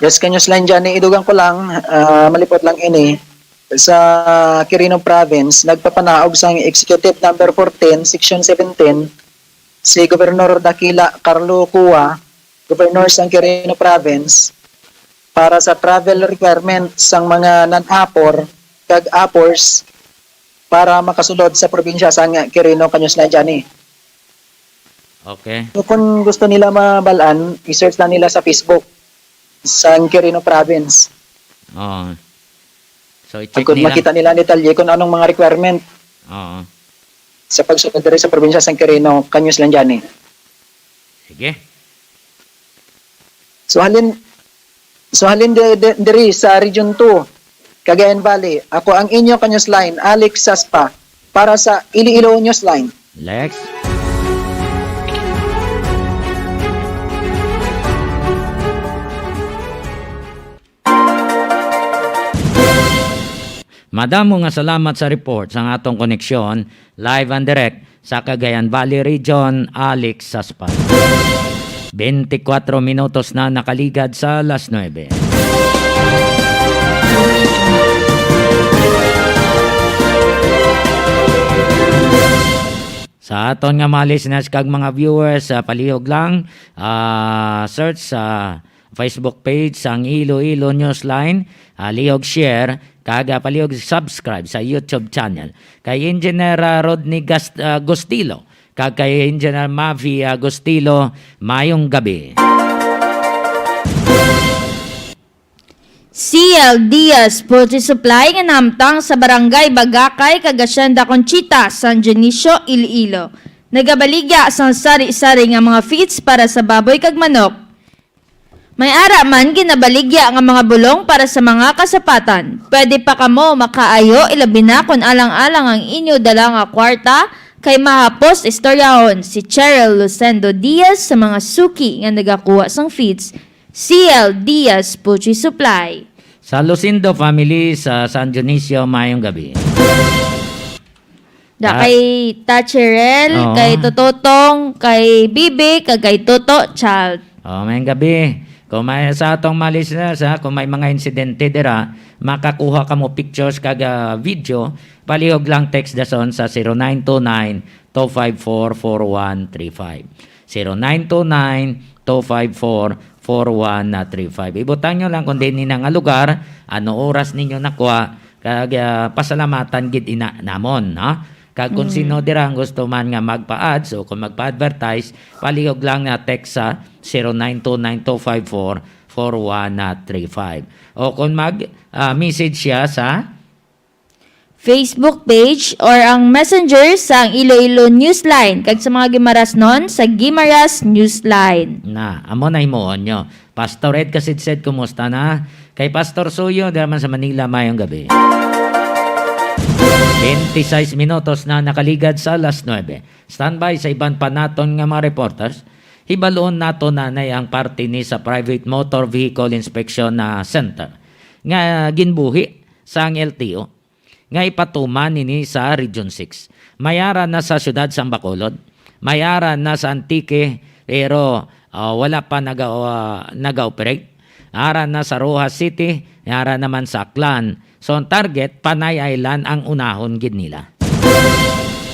Yes, ka Newsline, Johnny, idugang ko lang, ah, malipot lang ini. Sa Quirino Province, nagpapanaog sang Executive Number fourteen, Section seventeen, si Governor Dakila Carlo Cua, Governor sang Quirino Province, para sa travel requirement sang mga non-APOR kag APORs para makasulod sa probinsya sang Quirino, Cañas Line, Johnny. Okay. So, kung gusto nila mabal-an, i-search lang nila sa Facebook, sang Quirino Province. Oo. So, i-check Agud nila. Makita nila ang detalye kung anong mga requirement Oo. sa pagsulod diri sa probinsya sang Quirino, Cañas Line, Johnny. Sige. So, halin, so, halin di-, di-, diri sa Region two, Cagayan Valley, ako ang inyo ka Newsline, Alex Saspa, para sa Iloilo Newsline. Lex? Madamo nga salamat sa report sang atong koneksyon, live and direct, sa Cagayan Valley Region, Alex Saspa. Bente-kwatro minutos na nakaligad sa alas nuebe. Sa aton nga mga listeners kag mga viewers, ah, palihog lang, ah, search sa Facebook page sang Iloilo Newsline, ah, lihog share, kag, ah, palihog subscribe sa YouTube channel. Kay Engineer, ah, Rodney Gast-, ah, Gustilo, kag kay Engineer Mavi, ah, Gustilo, mayong gabi. C L Diaz Poultry Supply nga nahamtang sa Barangay Bagakay kag Hacienda Conchita, San Dionisio, Iloilo. Nagabaligya sang sari-sari nga mga feeds para sa baboy kag manok. May ara man ginabaligya nga mga bulong para sa mga kasapatan. Pwede pa kamo makaayo, ilabi na kon alang-alang ang inyo dala nga kwarta, Kay mahapos istoryahon si Cheryl Lucendo Diaz sa mga suki nga nagakuha sang feeds, C L Diaz Poultry Supply. Sa Lucindo family sa San Dionisio, mayong gabi. Da Ah. kay Tacherel, Oo. kay Tototong, kay Bibi, kag kay Toto Child. Oh, mayong gabi. Kung may, sa atong mga listeners, ha, kung may mga insidente dira, makakuha kamo pictures kag, ah, video, palihog lang text dason sa zero nine two nine, two five four, four one three five. Zero nine two nine, two five four, four one three five. Ibutang nyo lang kung diin na nga lugar, ano oras ninyo nakuha, kag, ah, pasalamatan gid ina namon, no? Kag kung Mm. sino dira ang gusto man nga magpa-ads o kung magpa-advertise, palihog lang nga text sa zero nine two nine two five four four one three five. O kung mag, ah, message siya sa Facebook page or ang messenger sang Iloilo Newsline kag sa mga Guimaras non sa Guimaras Newsline. Na, amo na himuon nyo. Pastor Ed Kasidsed, kumusta na? Kay Pastor Suyo, dira man sa Manila, mayong gabi. Twenty-six minutos na nakaligad sa alas nuebe. Standby sa iban pa naton nga mga reporters. Hibaluon nato nanay ang parte ni sa Private Motor Vehicle Inspection na Center nga ginbuhi sang L T O nga ipatuman nini sa Region six. May ara na sa siyudad sang Bacolod, may ara na sa Antique, pero, ah, wala pa naga-, ah, naga-operate. Ara na sa Roxas City, ara naman sa Aklan. So, ang target, Panay Island ang unahon gid nila.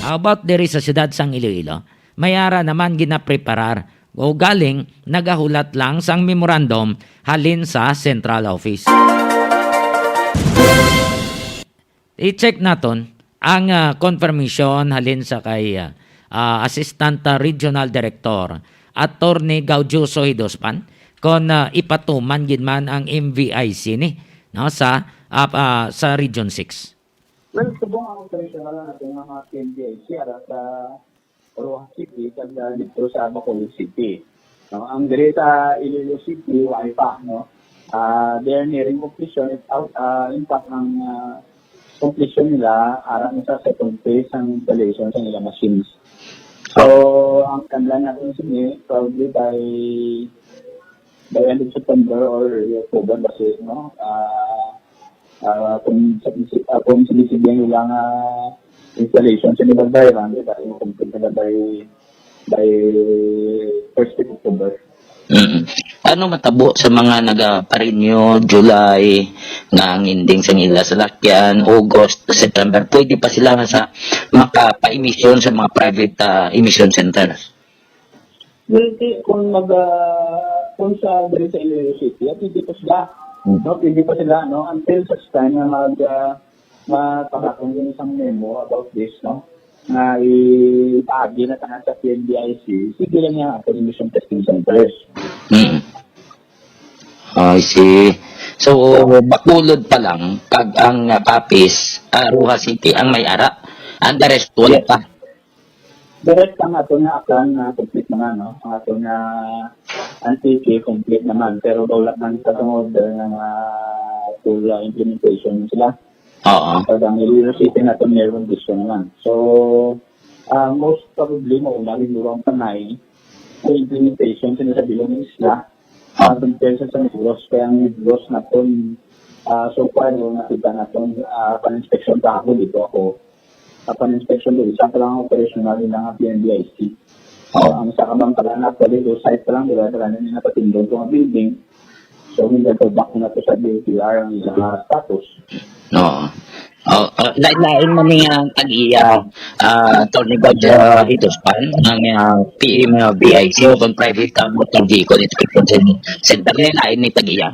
How about diri sa siyudad sang Iloilo? May ara naman ginapreparar o galing nagahulat lang sang memorandum halin sa Central Office. I-check naton ang, ah, confirmation halin sa kay, ah, ah, Assistant, ah, Regional Director, Attorney Gaudioso Hidospan, kon, ah, ipatuman gid man ang M V I C ni, no, sa, ah, ah, sa Region six. Well, subong ang operational natin nga mga P N V I C ara sa Roxas City kag, ah, dito sa Bacolod City. No, ang diri sa Iloilo City, wala pa, no? Ah, they're nearing completion. It out, ah, in fact, ang, ah, completion nila, ara na sa second phase ang installation sa nila machines. So, ang timeline natin sini, probably by, by end of September or early October, kasi, no? Ah, Ah, kung sa, ah, kung sinisigi ang ilang, ah, installation sa ilang bayaran, di ba, yung complete na by, by first week October. Mm. Ano matabo sa mga nagaparenew July nga ang ending sa ila salakyan, August, September, pwede pa sila nga sa makapa-emission sa mga private, ah, emission centers? Well, ki-, kung mag, ah, kung sa diri sa Iloilo City, ah, pwede pa sila. Mm. No, pwede pa sila, no, until such time na mag, ah, magpakakon din isang memo about this, no, nga ipaagi na tanan sa P N V I C, sige lang niya ang emission testing centers. Mm. I see. So, Bacolod pa lang, kag ang, ah, Capiz, ah, Roxas City, ang may ara. Ang the rest, wala Yes. pa. The rest ang ato nga Aklan na complete naman, no? Ang ato nga Antique complete naman, pero wala man sa tungod nga full, ah, implementation sila. Oo. Pag ang Iloilo City nato meron gusto naman. So, ah, most probably, mauna rin ang Panay sa implementation sa bilong isla. Ah, compare sa San Negros, kaya ang Negros naton, ah, so far, yung nakita naton, ah, pan-inspection kahapon dito ako. Sa pan-inspection doon, isa pa lang ang operational nila nga P N V I C. Oh. Ang sa kabang pala na, actually, do site pa lang, di ba? Talaga nila napatindog ko ang building. So, hindi ko back na to sa D T R ang ilang, ah, status. Oo. Oh, ah, lain-lain man niya ang tag-iya, ah, Attorney Gab, ah, Hituspan, ang, ah, P M V I C o kung private, ah, motor vehicle inspection cen-, center. Lain-lain ni tag-iya.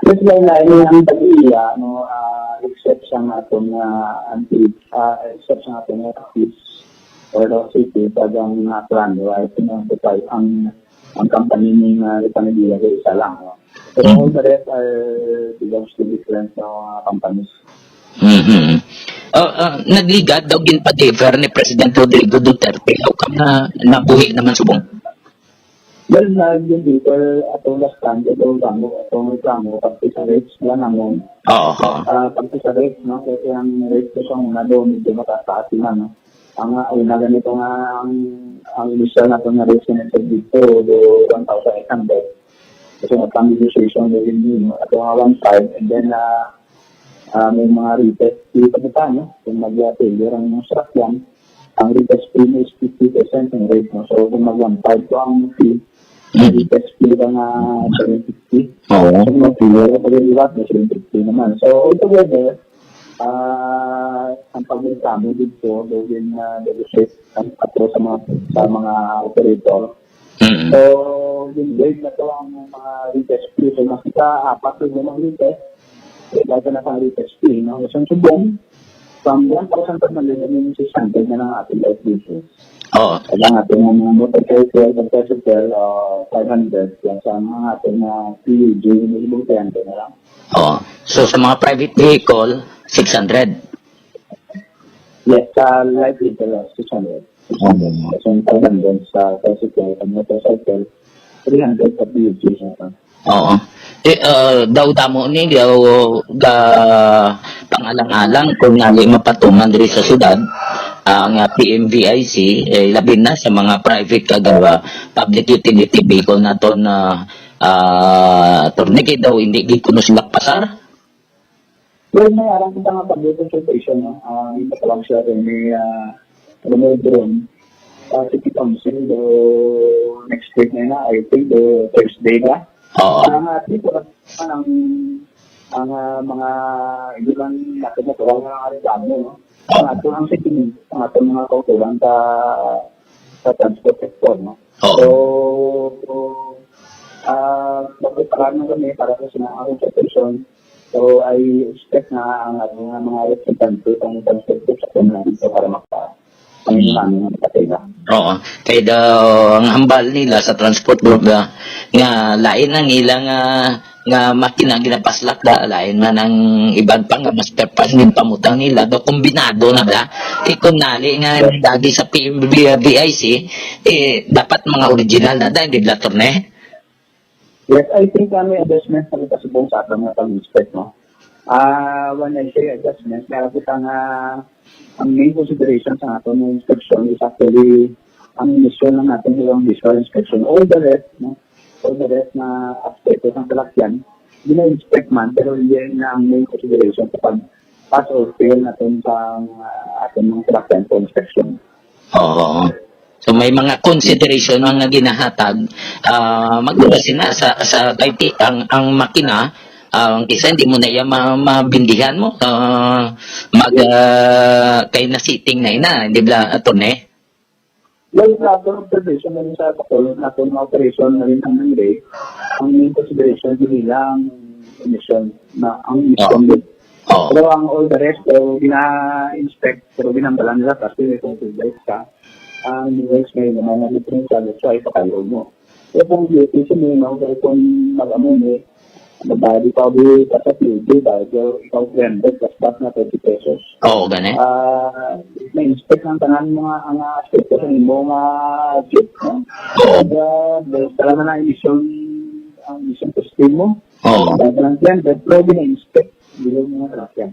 Mas lain-lain ang tag-iya, no, ah, except sa aton nga anti-, ah, except sa aton nga office or the city, pag ang, ah, plan, right, you know, the type, ang, ang company ni nga ipanagila kay isa lang, no? So, Mm. all the rest are belongs to different, uh, companies. Mm-hmm. Oh, ah, nagligad daw ginpa-deliver ni President Rodrigo Duterte. How come na nabuhi naman subong? Well, nag-deliver ato last time, ito reklamo, ito reklamo, pagka sa rates lang naman. Oo, oo. Ah, pagka sa rates, no? Kasi ang rates ko sa una doon, medyo mataas-taas sila, no? Ang, ah, una ganito nga, ang, ang initial nato nga rate nga dito, do one thousand eight hundred. Kasi nga, pang negotiation, do yun, yun, ato nga one five, and then, ah, ah, may mga retest fee pa kita, no? Kung mag-failure ang mga sasakyan, ang retest fee mo is fifty percent ng rate, no? So, kung mag one five ko ang fee, ang Mm. retest fee lang nga seven fifty. Oo. So, kung mag-failure ka, pag-iwat, may seven fifty naman. So, altogether, ah, ang pagreklamo dito, gawin na negotiate ang ato sa mga, sa mga operator. Mm. So, gin-waive na to ang mga retest fee. So, makita, apat yung mga retest. So, dahil na sa retest fee, no? So, subong, from one thousand per month, then six hundred na lang ating outpatient. Oo. Kaya nga, itong mga motorcycle, motorcycle, uh, five hundred, plus ang mga ating mga P U G, may ibang three hundred na lang. Oo. So, sa mga private vehicle, six hundred. Yes, sa light vehicle, uh, six hundred. Oo. Kasi ang five hundred sa tricycle, sa motorcycle, three hundred sa P U G sa akin. Oo. Eh, ah, daw damo ni, daw ga pangalang-alang kung nali mapatuman diri sa syudad, ah, nga P M V I C, eh, labi na sa mga private kag, ah, public utility vehicle naton, ah, ah, attorney, kay daw hindi gid kuno sila pasar. Well, may arang kita nga public consultation, no? Ah, ipatawag siya rin ni, ah, Romeo Dron, ah, City Council, do next week na yun, I think, do Thursday ba? Oo. Ang, ah, tipo, ang, ang, ah, mga, hindi lang natin natural nga reklamo, no? Ang ato ang sentiment, ang ato mga kauturan sa, sa transport sector, no? Oo. So, so, ah, magpreparar na kami para sa sinang consultation. So, I expect na ang ato nga mga representante, ang transport sector sa kanya dito para maka-, ang Mm. mga kapatid na. Oo. Kay daw, ang hambal nila sa transport group na, nga lain ang ilang, ah, nga makina ginapaslak da, lain man ang iban pa nga master pass nga pamutang nila, do kombinado na da. Kay kung nali nga dagi sa P M V, V I C, eh, dapat mga original na da, di ba, attorney? Yes, I think, ah, may adjustment na kita subong sa aton nga pag-inspect, no? Ah, when I say adjustment, kaya kita nga ang main consideration sa aton nga inspection is actually ang emission ng ating ilang visual inspection. All the rest, no? All the rest na aspecto ng salakyan, gina-inspect man, pero hindi na ang main consideration sa pag-pass or fail natin sa, ah, ating mga salakyan for inspection. Oo. So, may mga consideration man nga ginahatag, ah, magdula sina sa, sa kay ti-, ang, ang makina, ang isa hindi mo na iya ma-, mabindihan mo, ah, mag, ah, kay na-setting na ina, di ba, attorney? Well, sa aton observation na rin sa pakulong natin mga operation na rin ang nangyari, ang main consideration din nilang emission na ang emission Oo. din. Oo. Pero ang all the rest, so, gina-inspect, pero ginambalan nila kasi may consider ka. Ang news may naman na differential, that's why ipakalo mo. Pero kung duty sa mo, no, pero kung mag-amo mo, magbayad ikaw di pa sa P D, bayad ikaw three hundred plus that na thirty pesos. Oo, gani. Ah, may inspect ang tanan mga, ang, ah, aspecto sa imo nga jeep, no? Oo. Kaya, dahil talaga na emission, ang emission testing mo. Oo. Dahil lang yan, dahil pero gina-inspect, dili mo nga truck yan.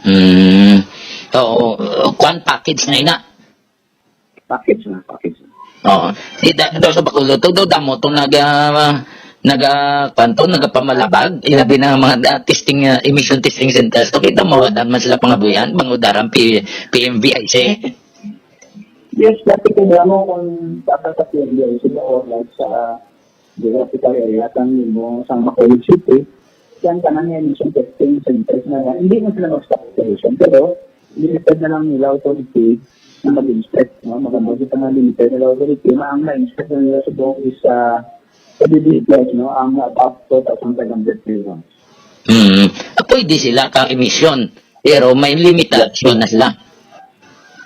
Hmm. Oo. Kuan package na ina. Package na, package na. Oo. Di da, daw sa Bacolod, to, daw damo to naga, naga, kwan to, nagapamalabag. Ilabi na ang mga da, testing, ah, emission testing centers. To, kita mo, dan man sila pangabuyan, bangod daran P-, P M V I C. Yes, dati ko mo kung tata sa P M V I C or like sa geographical area, kang mo sa Bacolod City, yan tanan nga emission testing centers na nga. Hindi na sila mag-stop operation, pero limited na lang nila authority na mag-inspect, no? Maganda kita nga limited nila authority, na ang na-inspect na nila subong is, ah, sa D D P S, no? Ang above two thousand five hundred kilograms. Hmm. Ah, pwede sila ka emission, pero may limitasyon na sila.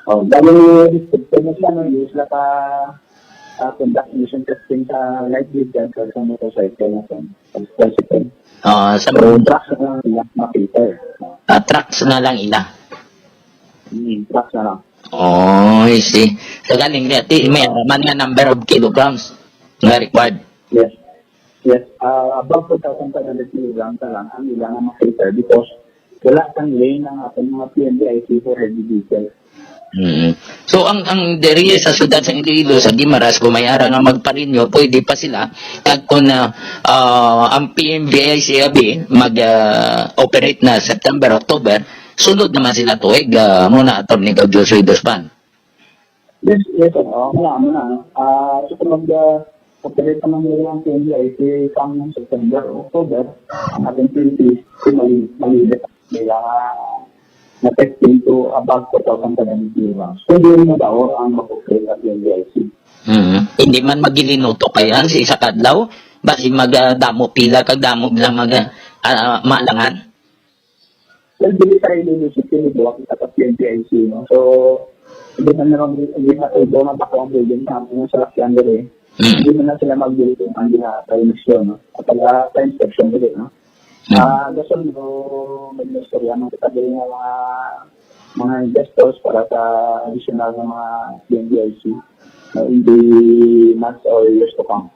Oh, dahil restricted na sila, no? Hindi sila ka, ah, conduct emission testing sa light vehicle or sa motorcycle na sa, sa tricycle. Ah, sa So, trucks na lang sila makita. Ah, trucks na lang ila. Hmm, trucks na lang. Oh, I see. So, galing niya, ti-, may man nga number of kilograms nga required. Yes. Yes. Ah, above two thousand five hundred kilograms na lang ang ilang mga filter because wala sang lane ang ating mga P M V I C for heavy vehicle. Mm. So, ang, ang diri sa siyudad sa Iloilo, sa Guimaras, kung may ara nga magparinyo, pwede pa sila. Kag kung, ah, ah, ang P M V I C abi mag, ah, operate na September, October, sunod naman sila tuig, ah, muna, Attorney Gaudio Soy Dospan. Yes, yes, sir. Oh, wala mo na. Ah, so, kung mag, ah, operate naman nila ang P M V I C sang September, October, ang ating P M V I C, mali-, malilit. Kaya, ah, na-testing to above four thousand seven hundred kilograms. Pwede rin na daw ang mag-operate at P M V I C. Mhm. Hindi man magilinuto kaya sa isa ka adlaw, basi magadamo pila kag damo lang mag, ah, ah, maalangan. Well, dili sa relationship yun, buwag kita sa P M V I C, no? So, hindi man naman, hindi na ito na bako ang building sa mga salakyan diri. Mm. Hindi man na sila magbili kung ang gina-, sa emisyon, no? At pag, ah, sa inspection diri, no? Mm. Ah, gusto mo, may istorya mo kita diri nga mga, mga investors para sa additional nga mga P M V I C, no? In the months or years to come.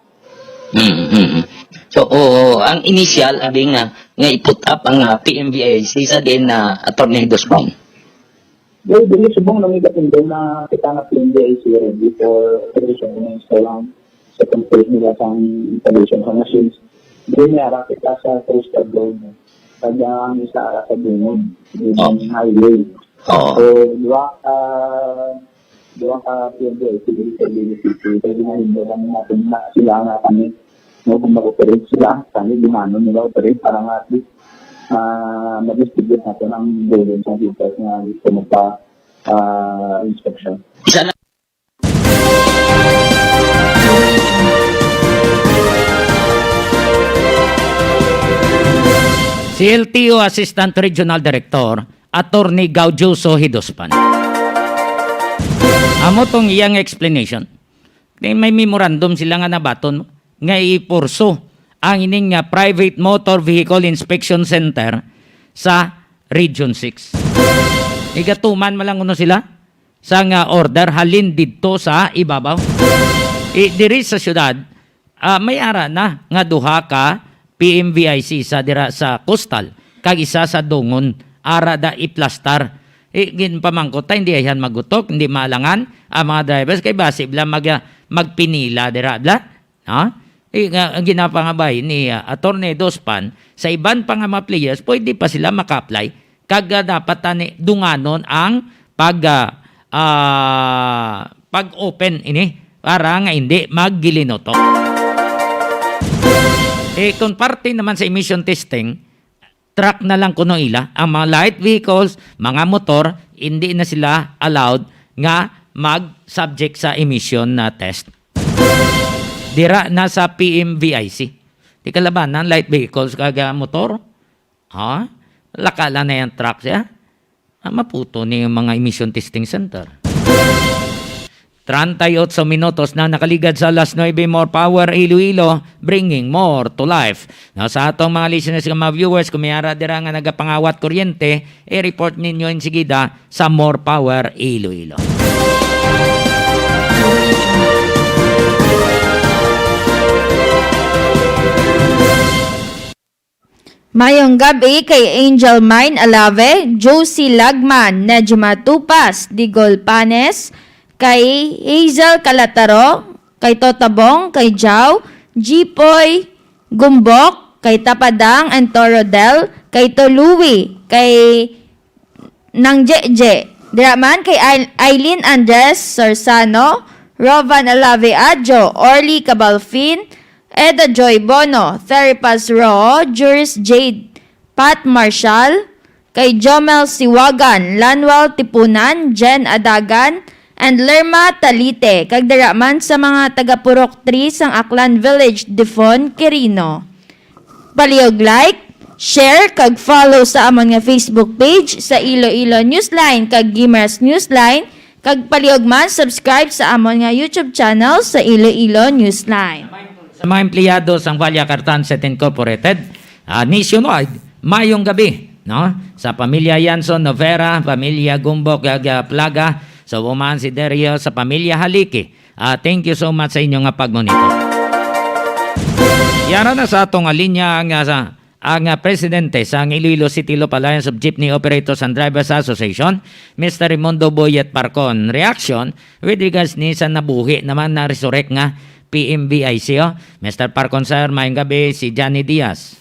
Mm, mm, mm. So, oo, ang initial, abi nga, nga i-put up ang, ah, P M V I C sa din na Attorney Dospan. Well, dili subong lang yung katindog na kita na P M V I C ready for operation sa lang sa complete nila sa installation sa machines. Dili niya ara kita sa Crystal Road. Kaya ang isa ara sa Dungog, Oh. Yung highway. Oo. So, di ba, ah, di ba ka P M V I C, dili sa beneficiary, pwede na rin lang natin na sila nga kami, no, kung mag-operate sila, kami, di man nila operate para nga at least, ah, ma-distribute natin ang building sa details nga gusto mo pa, ah, inspection. Isa na. Si L T O Assistant Regional Director, Attorney Gaudioso Hidospan. Amo tong iyang explanation. Kay may memorandum sila nga nabaton nga ipurso ang ining nga Private Motor Vehicle Inspection Center sa Region six. Igatuman man lang kuno sila sa nga order halin didto sa ibabaw. I, diri sa syudad, ah, may ara na nga duha ka P M V I C, isa dira sa Coastal kag isa sa Dungon, ara da iplastar. I, ginpamangkot ta, hindi ayhan magutok, hindi maalangan ang mga drivers kay basi bla mag, magpinila dira bla. Ha? Eh, nga, ang ginapangabay ni, ah, Attorney Dospan, sa iban pa nga mga players, pwede pa sila maka-apply. Kag, ah, dapat tani dunganon ang pag, ah, ah, pag-open ini para nga hindi maggilinotok. Eh, kung parte naman sa emission testing, truck na lang kuno ila. Ang mga light vehicles, mga motor, hindi na sila allowed nga mag-subject sa emission na test. Dira na sa P M V I C. Di kalabanan, light vehicles kag, ah, motor. Ha? Laka lang na yung truck siya. Ah, maputo ni yung mga emission testing center. Treinta y ocho minutos na nakaligad sa alas nuebe. More Power Iloilo, bringing more to life. Now, sa atong mga listeners nga mga viewers, kung may ara dira nga nagapangawat kuryente, i-report ninyo insigida sa More Power Iloilo. Mayong gab-i kay Angel Mine Alave, Josie Lagman, Nejma Tupas, Digol Panes, kay Hazel Calataro, kay Totabong, kay Jao, Jipoy Gumbok, kay Tapadang and Torodel, kay Tolui, kay Nang Jeje. Dira man kay Ai-, Aileen Andres Sorsano, Rovan Alave Adjo, Orly Cabalfin, Eda Joy Bono, Theripas Roo, Juris Jade, Pat Marshall, kay Jomel Siwagan, Lanwal Tipunan, Jen Adagan, and Lerma Talite, kag dira man sa mga taga Purok three sang Aklan Village, Defon Quirino. Palihog like, share, kag follow sa amon nga Facebook page sa Iloilo Newsline kag Guimaras Newsline, kag palihog man subscribe sa amon nga YouTube channel sa Iloilo Newsline. Sa mga empleyado sang Valle Cartanset Incorporated, ah, nationwide, mayong gabi, no? Sa pamilya Yanson Novera, pamilya Gumbo kag, ah, Plaga, sa Woman si Derio, sa pamilya Haliki, ah, thank you so much sa inyo nga pagmonitor. Yara na sa atong linya nga sa ang, ah, presidente sang Iloilo City Loop Alliance of Jeepney Operators and Drivers Association, Mister Raimundo Boyet Parcon, reaction with regards ni sa nabuhi naman na resurrect nga P M V I C, oh. Mister Parcon, sir, mayong gabi, si Johnny Diaz.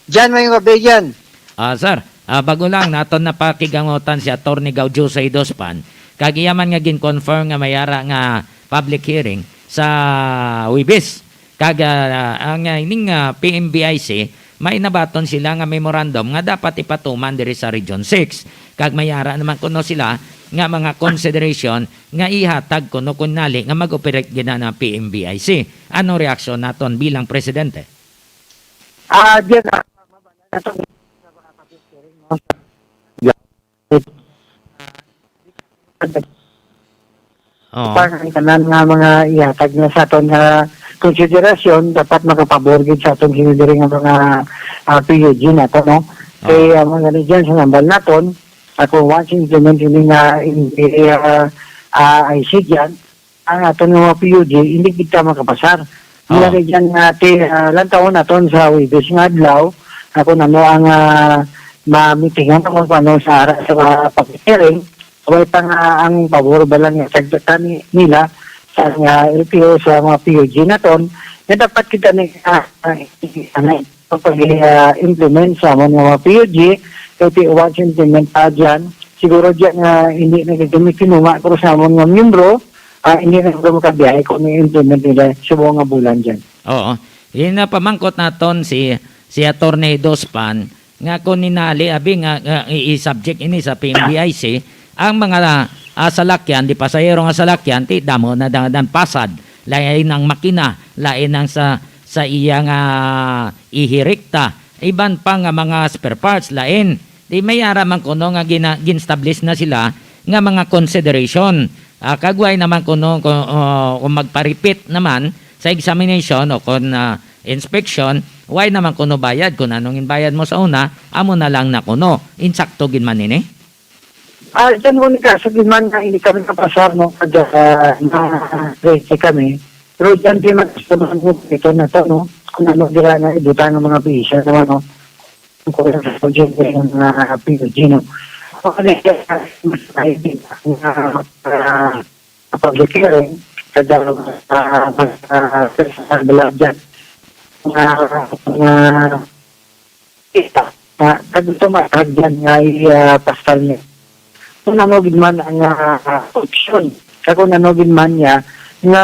Jan, mayong gabi, Jan. Ah, sir, ah, bago lang, naton napakigangotan si Attorney Gaudio Saidospan, kag iya man nga gin-confirm nga may ara nga public hearing sa Huwebes. Kag, ah, ang, ah, ining, ah, P M V I C, may nabaton sila nga memorandum nga dapat ipatuman diri sa Region six. Kag may ara naman kuno sila nga mga consideration nga ihatag kuno kun nali nga mag-operate gid na ang P M V I C. Anong reaksyon naton bilang presidente? Ah, Jan, ah, mabalaan naton. Oo. Para ang tanan nga mga ihatag na sa aton nga konsiderasyon, dapat makapabor gid sa aton sini diri nga mga, ah, P U G nato, no? Kay, Oo. ah, mga gani dyan, sa nambal naton, ako, once implement ini nga, in, eh, ah, ah, I C dyan, ang aton nga mga P U G, hindi kita makapasar. Mula Oo. kay dyan nga, ti, ah, lantawon naton sa Huwebes nga adlaw, ako na mo ang, ah, mamitingan ako kung ano sa ara sa mga pag-hearing. Wala pa nga ang pabor ba lang nga tagdatan ni-, nila sa nga L T O sa mga P U G naton, nga dapat kita ni, ah, ah, ano, pag, ah, implement sa amon nga mga P U G, kay ti-, once implement pa dyan, siguro dyan nga hindi na gid kami kinuma, pero sa amon nga miyembro, ah, hindi na gid makabiyahe kung i-implement nila sa buong nga bulan dyan. Oo. Ina pamangkot naton si, si Attorney Dospan, nga kung ninali, abi nga, nga i-, i-subject ini sa P M V I C, ang mga, ah, salakyan, di pasahero nga salakyan, ti damo na dan, dan pasad, lain ang makina, lain ang sa, sa iya nga ihirikta, iban pa nga mga spare parts, lain. Di may ara man kuno nga gina-, gin-establish na sila nga mga consideration. Ah, kag way naman kuno kung, oh, kung magpa-repeat naman sa examination o kung, ah, inspection, way naman kuno bayad. Kung anong inbayad mo sa una, amo na lang na kuno. Insakto gid man ini? Ah, dyan ko ni kaso gid man nga hindi kami kapasar, no? Kag, ah, na-, ready kami. Pero dyan di man gusto man mo ito na to, no? Kung ano, di ba, na ibutang ang mga bihisa naman, no? Ang kulang sa budget ng mga P U G, no? Ako na yung mas mahilig na, ah, public hearing, kada, ah, ah, personal blood dyan. Mga, mga kita, ah, kag ito matag dyan nga i, ah, pasal niya. Kung ano gid man ang, ah, opsyon, kag kung ano gid man niya nga,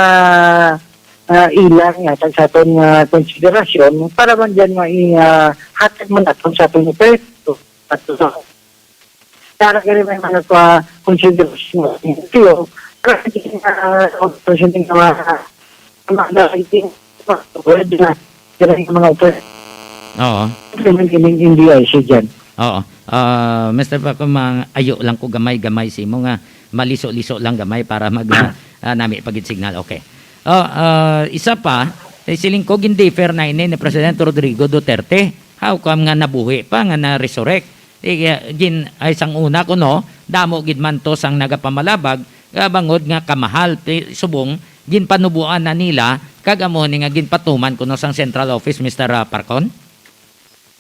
ah, ila nga tag sa aton nga konsiderasyon para man dyan nga i, ah, hatag man naton sa aton nga proyekto. At sa, para kini may mga pa konsiderasyon nga tiyo, para sa aton nga mga mga, mga, mga, mga, mga, Oo. Kami kining N D I C dyan. Oo. Ah, Mister Paco, mang-, ayo lang ko gamay-gamay sa imo nga maliso-liso lang gamay para mag, ah, ah, nami pa gid signal. Okay. Oh, ah, isa pa, eh, siling ko, gin-defer na ini ni Presidente Rodrigo Duterte. How come nga nabuhi pa, nga na-resurrect? Eh, ah, gin-, ay sang una kuno, damo gid man to sang nagapamalabag, ah, bangod nga kamahal, ti-, subong, ginpanubuan na nila, kag amo ni nga ginpatuman kuno sang central office, Mister, ah, Parcon?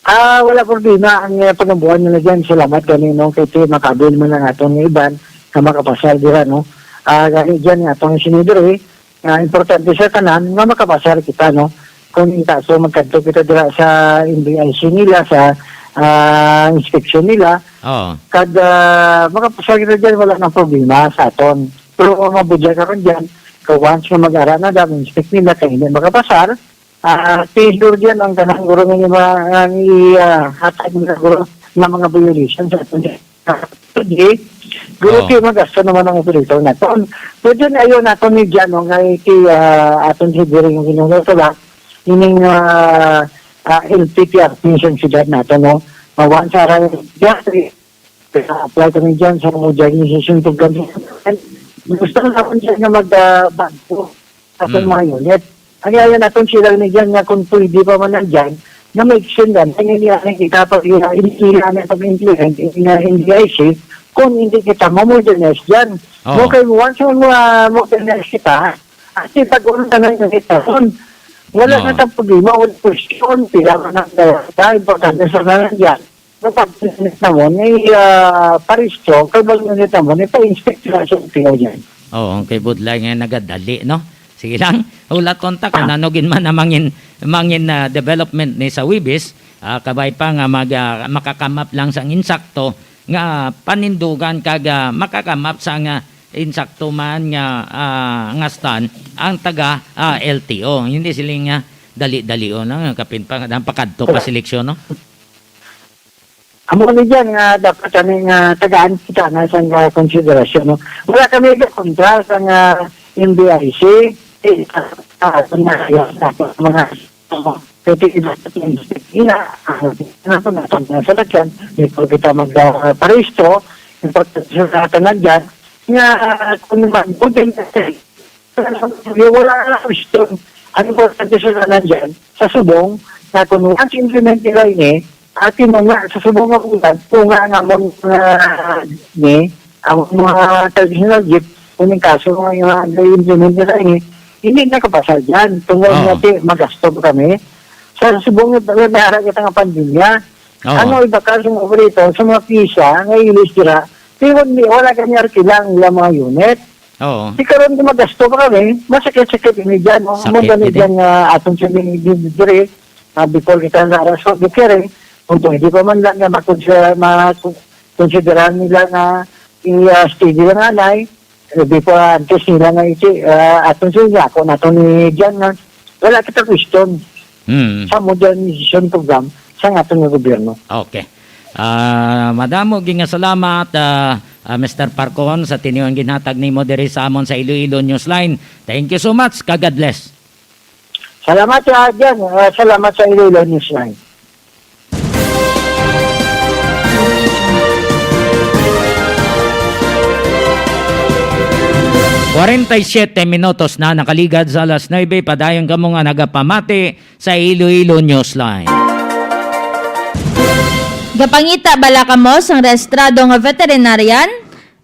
Ah, wala problema ang, eh, panabuan nila dyan. Salamat gani, no, kay ti makabil man ang aton nga iban nga makapasar dira, no. Ah, gani dyan nga atong sinidiri, ah, importante sa tanan nga makapasar kita, no. Kung in kaso magkadto kita dira sa N B I C nila, sa, ah, inspection nila, Oo. kag, ah, makapasar kita dyan, wala nang problema sa aton. Pero ang mabudya karon dyan, ka once nga mag-ara na, dam inspect nila, kay hindi makapasar, Ah, failure diyan ang tanan, guro, nga mga, ang i-, ah, hatag nila, guro, nga mga violation sa aton. Sige, guro, Oo. kay magasto naman ang operator naton. Pwede na, ayaw naton ni Jan, no, nga iti, ah, aton si Biring Ginoo sa ba, ining, ah, ah, L P T R P sa siyudad naton, no? Mawan sa aral, apply kami dyan sa modernization program. Gusto ko naman dyan nga mag, ah, bago sa aton Mm. mga unit. Ang yaya naton sila ni dyan nga kung pwede pa man nandyan, na ma-extend lang. Kaya niya ang kita pag ina-, ina-, ina-, pag-implement, ina-, N D I C, kung hindi kita ma-modernize dyan. Oo. Okay, once mo, ah, modernize kita, kasi pag-uno na lang yung kita, kung Wala Oo. na ta problema, wala question, pila man ang dayata, importante sa tanan dyan. Kapag unit namon, eh, ah, parehistro, kay bang unit namon, eh, pa-inspect sila sa L T O dyan. Oo, kay budlay nga nagadali, no? Sige lang, hulat kontak kung ano gid man ang mangin, mangin, ah, development ni sa Huwebes, ah, kabay pa nga mag, ah, makakamap lang sang insakto nga panindugan kag, ah, makakamap sa nga insakto man nga, ah, nga stand ang taga, ah, L T O. Hindi sila nga dali-dalion lang, kapin pa, pakadto pa sa eleksyon, no? Amo ni dyan nga dapat kami nga tagaan kita na isang, ah, konsiderasyon, no? Wala kami kontra sa nga M B I C, eh, ah, ah, sa mga, sa mga, kay ti-, ila, ah, ano, ano, ano, sa lagyan, before kita mag, ah, parehistro, importante sa tanan dyan, nga, ah, kung mag-, wala na question. Ang importante sa tanan dyan, sa subong, na kung once implement nila ini, atin mo nga, sa subong nga bulan, kung nga nga mo nga ni, ang mga traditional gift, kung yung kaso nga yung mga implement nila ini, hindi nakapasa dyan. Tungod Oo. nga ti, magasto pa kami. Sa subong nga, may ara kita nga pandemya. Oo. Ano iba ka sa mga operator, sa mga pisa, nga ilis dira, di, wala, wala kami arkilang ilang mga unit. Oo. Di karon nga magasto pa kami, masakit-sakit ini dyan, no? Sakit Amo gani ini. Dyan nga atong siya ni, ni, dire, ah, before kita na raso, di kere, kung pwede pa man lang nga makonsidera, makonsidera nila nga i, ah, steady lang anay, eh, before antes nila nga iti, ah, atong siya, ako na to ni dyan nga, wala kita question Hmm. sa modernization program sa aton nga gobyerno. Okay. Ah, madamo gid nga salamat, ah, ah, Mister Parcon, sa tinuod nga ginhatag nimo diri sa amon sa Iloilo Newsline. Thank you so much, ka God bless. Salamat, ah, dyan. Ah, salamat sa Iloilo Newsline. Kwarenta y siyete minutos na nakaligad sa alas nuebe. Padayon kamo nga nagapamati sa Iloilo Newsline. Gapangita bala kamo sang rehistrado nga veterinarian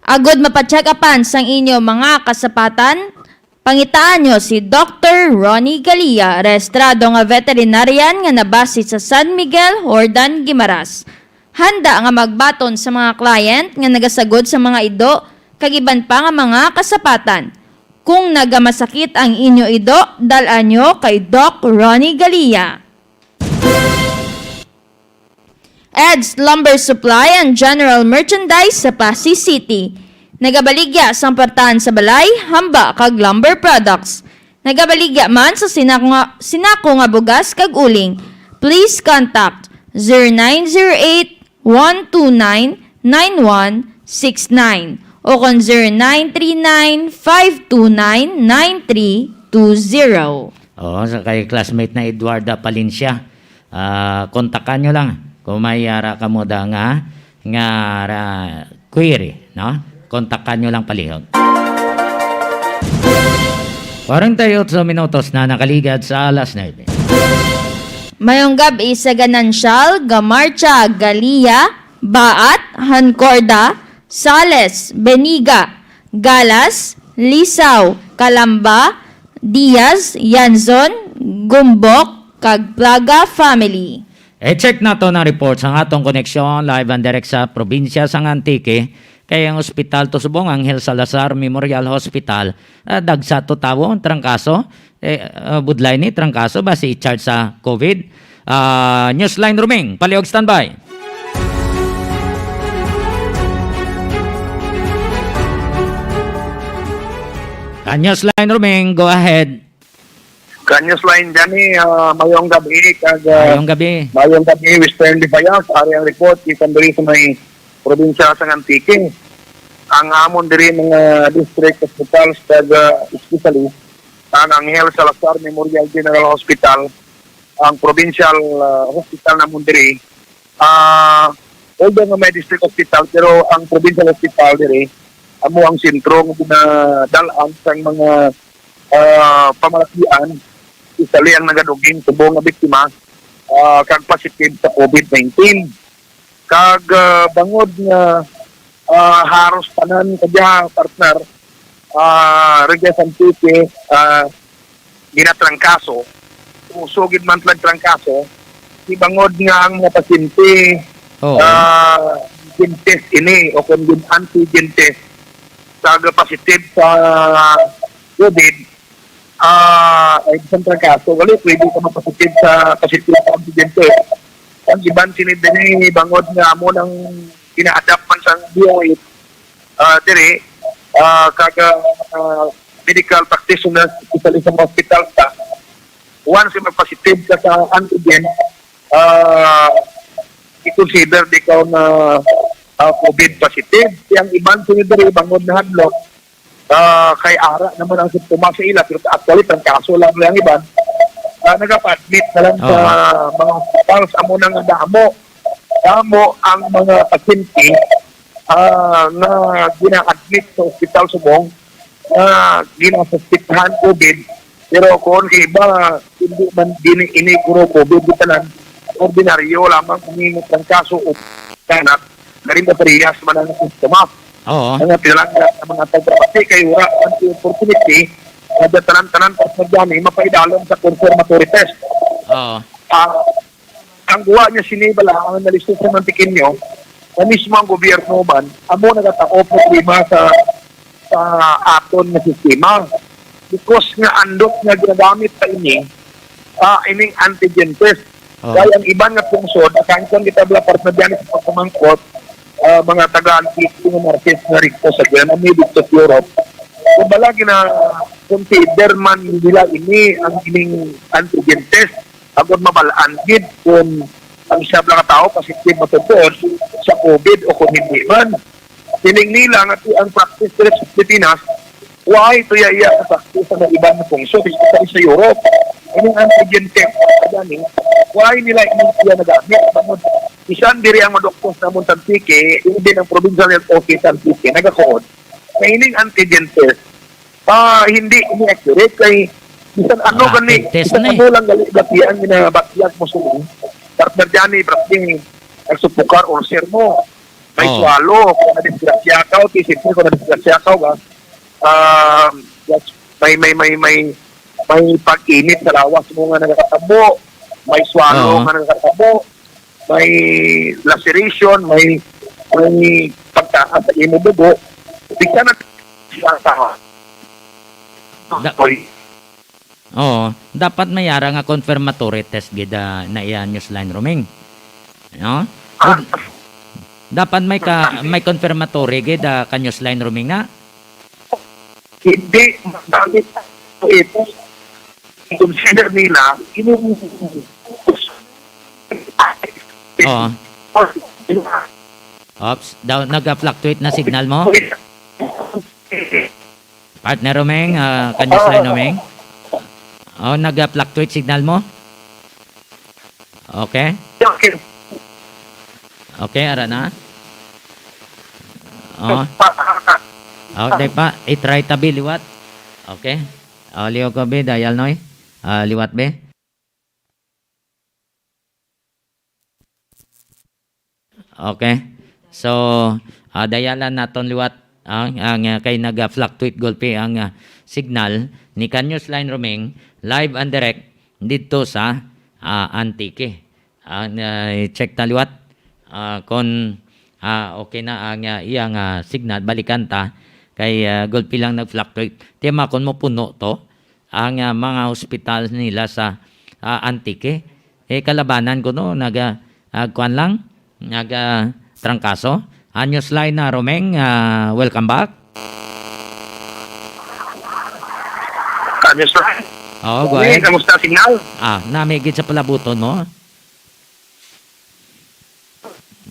agod mapacheck-upan sang inyo mga kasapatan? Pangitaan nyo si Doktor Ronnie Galia, rehistrado nga veterinarian nga nabase sa San Miguel, Jordan, Guimaras. Handa nga magbaton sa mga client nga nagasagod sa mga ido kag iban pa nga mga kasapatan. Kung nagamasakit ang inyo ido, dal-a nyo kay Doc Ronnie Galia. Ed's Lumber Supply and General Merchandise sa Passi City. Nagabaligya sang pwertahan sa balay, hamba kag lumber products. Nagabaligya man sa sinako nga, sinako nga bugas kag uling. Please contact zero nine zero eight, one two nine, nine one six nine o kon zero nine three nine, five two nine, nine three two zero. Oo, sa kay classmate na Eduarda Palencia. Ah, kontakan nyo lang kung may ara kamo da nga, nga ra-, query, no? Kontakan nyo lang palihog. Kwarenta y otso minutos na nakaligad sa alas nuebe. Mayong gab-i sa Ganancial, Gamarcha, Galia, Baat, Hancorda, Sales, Beniga, Galas, Lisaw, Calamba, Diaz, Yanzon, Gumbok, kag Plaga family. I-check nato ang report sa atong koneksyon live and direct sa probinsya sang Antique, kay ang ospital to subong, Angel Salazar Memorial Hospital, ah, dagsa to tawo ang trangkaso. Eh, ah, budlay ni trangkaso ba si charge sa COVID? Ah, Newsline Ruming, palihog standby. Ah, Newsline Ruming, go ahead. Ka Newsline Johnny, ah, mayong gabi kag, ah, Mayong gabi. Mayong gabi, Western Visayas. Ari ang report gikan diri sa may probinsya sa Antique. Ang amon diri mga district hospitals kag, ah, especially ang Angel Salazar Memorial General Hospital, ang provincial, ah, hospital namon diri, ah, although nga may district hospital, pero ang provincial hospital diri amo ang sentro nga ginadal-an sang mga, ah, pamalagian, especially ang nagadugin subong nga biktima, ah, kag positive sa COVID nineteen. Kag, ah, bangod nga, ah, haros tanan kadya, partner, ah, Regis Antique, ah, ginatrangkaso, puso gid man lang trangkaso, di bangod nga ang mga pasyente, Oo. ah, gin-test ini o kung gin-antigen test, kag positive sa COVID, ah, ay, bisan trangkaso, wala pwede ka ma-positive sa, positive sa antigen test. Ang iban sini diri, bangod nga amo nang gina-adapt man sang D O H, ah, diri, ah, kag, ah, medical practitioners, especially sa mga hospital staff, once mag-positive ka sa antigen, ah, i-consider di ka na, ah, COVID positive. Kaya ang iban sini diri, bangod na hadlok, ah, kay ara naman ang simptomas sa ila, pero actually, trangkaso lang ang iban. Ah, nagapa-admit na lang sa Oo. mga hospitals. Amo na nga damo, damo ang mga pasyente, ah, nga gina-admit sa ospital subong, ah, ginasuspetsahan COVID. Pero kung kay iba, hindi man din ini kuro COVID, di tanan, ordinaryo lamang kung imo trangkaso o kanat, galing na parehas man ang simptomas. Oo. Ang pinalangga sa mga taga-pati kay wala ang opportunity nga tanan-tanan pa sa dyan, eh, mapaidalom sa confirmatory test. Oo. Ah, ang guwa niya sini bala, ang nalisod sa Antiqueño, na mismo ang gobyerno man, amo nagataop problema sa, sa aton nga sistema. Because nga andot nga ginagamit pa ini, ah, ining antigen test. Oh. Kaya ang iban nga pungsod, nakangkon kita bala partner dyan sa pagpamangkot, ah, mga taga-Antique nga nurses nga rito sa Germany, dito sa Europe. Kung bala gina-consider man nila ini ang ining antigen test, agod mabal-an gid kung ang siya bala ka tawo positive matuod sa COVID o kung hindi man. Siling nila nga ti ang practice diri sa Pilipinas, why to iya iya ang practice sa mga iban nga pungsod, especially sa Europe? Ining antigen test gani, why nila ini iya nagamit? Bangod, bisan diri ang mga doktor sa amon sa Antique, even ang provincial health office sa Antique, nagakuon na ining antigen test, ah, hindi ini accurate kay bisan ano Ah, gani, fake test bisan na eh. ano lang gali, batian nga batyag mo sa mga partner dyan, eh, bro, eh, nagsupukar, ulcer mo. May Oo. swallow, kung nadisgrasya ka, okay, siyempre, kung nadisgrasya ka, ba? Ah, yes, may, may, may, may, may pag-init sa lawas mo nga nakakatabo, may swallow Oo. nga nakakatabo, may laceration, may, may pagtaas sa imo dugo. Bisan na sa Da- Sorry. Oo, dapat may ara nga confirmatory test gid, ah, na iya Newsline Roming. No? Ah. Ug dapat may ka, may confirmatory gid, ah, ka Newsline Roming na. Hindi, magamit ito. Consider nila, yung Oo. Ops, daw, nag-fluctuate na signal mo? Partner Romeng, ah, ka Newsline Romeng? Oh, nag-fluctuate signal mo? Okay? Okay. Okay, ara na. Oh. Oh, di pa. I-try tabi liwat. Okay. Oh, liyo ko, be, dial, noy. Ah, liwat, be. Okay. So, ah, dayalan naton liwat ang, ang, ah, kay naga-fluctuate gulpi ang, ah, signal ni ka Newsline Roming live and direct didto sa, ah, Antique. Ah, na-, check ta liwat, ah, kon, ah, okay na ang, ah, iyang, ah, signal, balikan ta kay, ah, gulpi lang nag-fluctuate. Ti makon mo puno to ang, ah, mga hospital nila sa, ah, Antique. Eh, kalabanan ko, no, naga, ah, kuwan lang, naga trangkaso. Ah, Newsline na, Romeng, ah, welcome back. Ah, Newsline. Oo, go Hey, ahead. Kamusta signal? Ah, nami gid sa palabuton mo.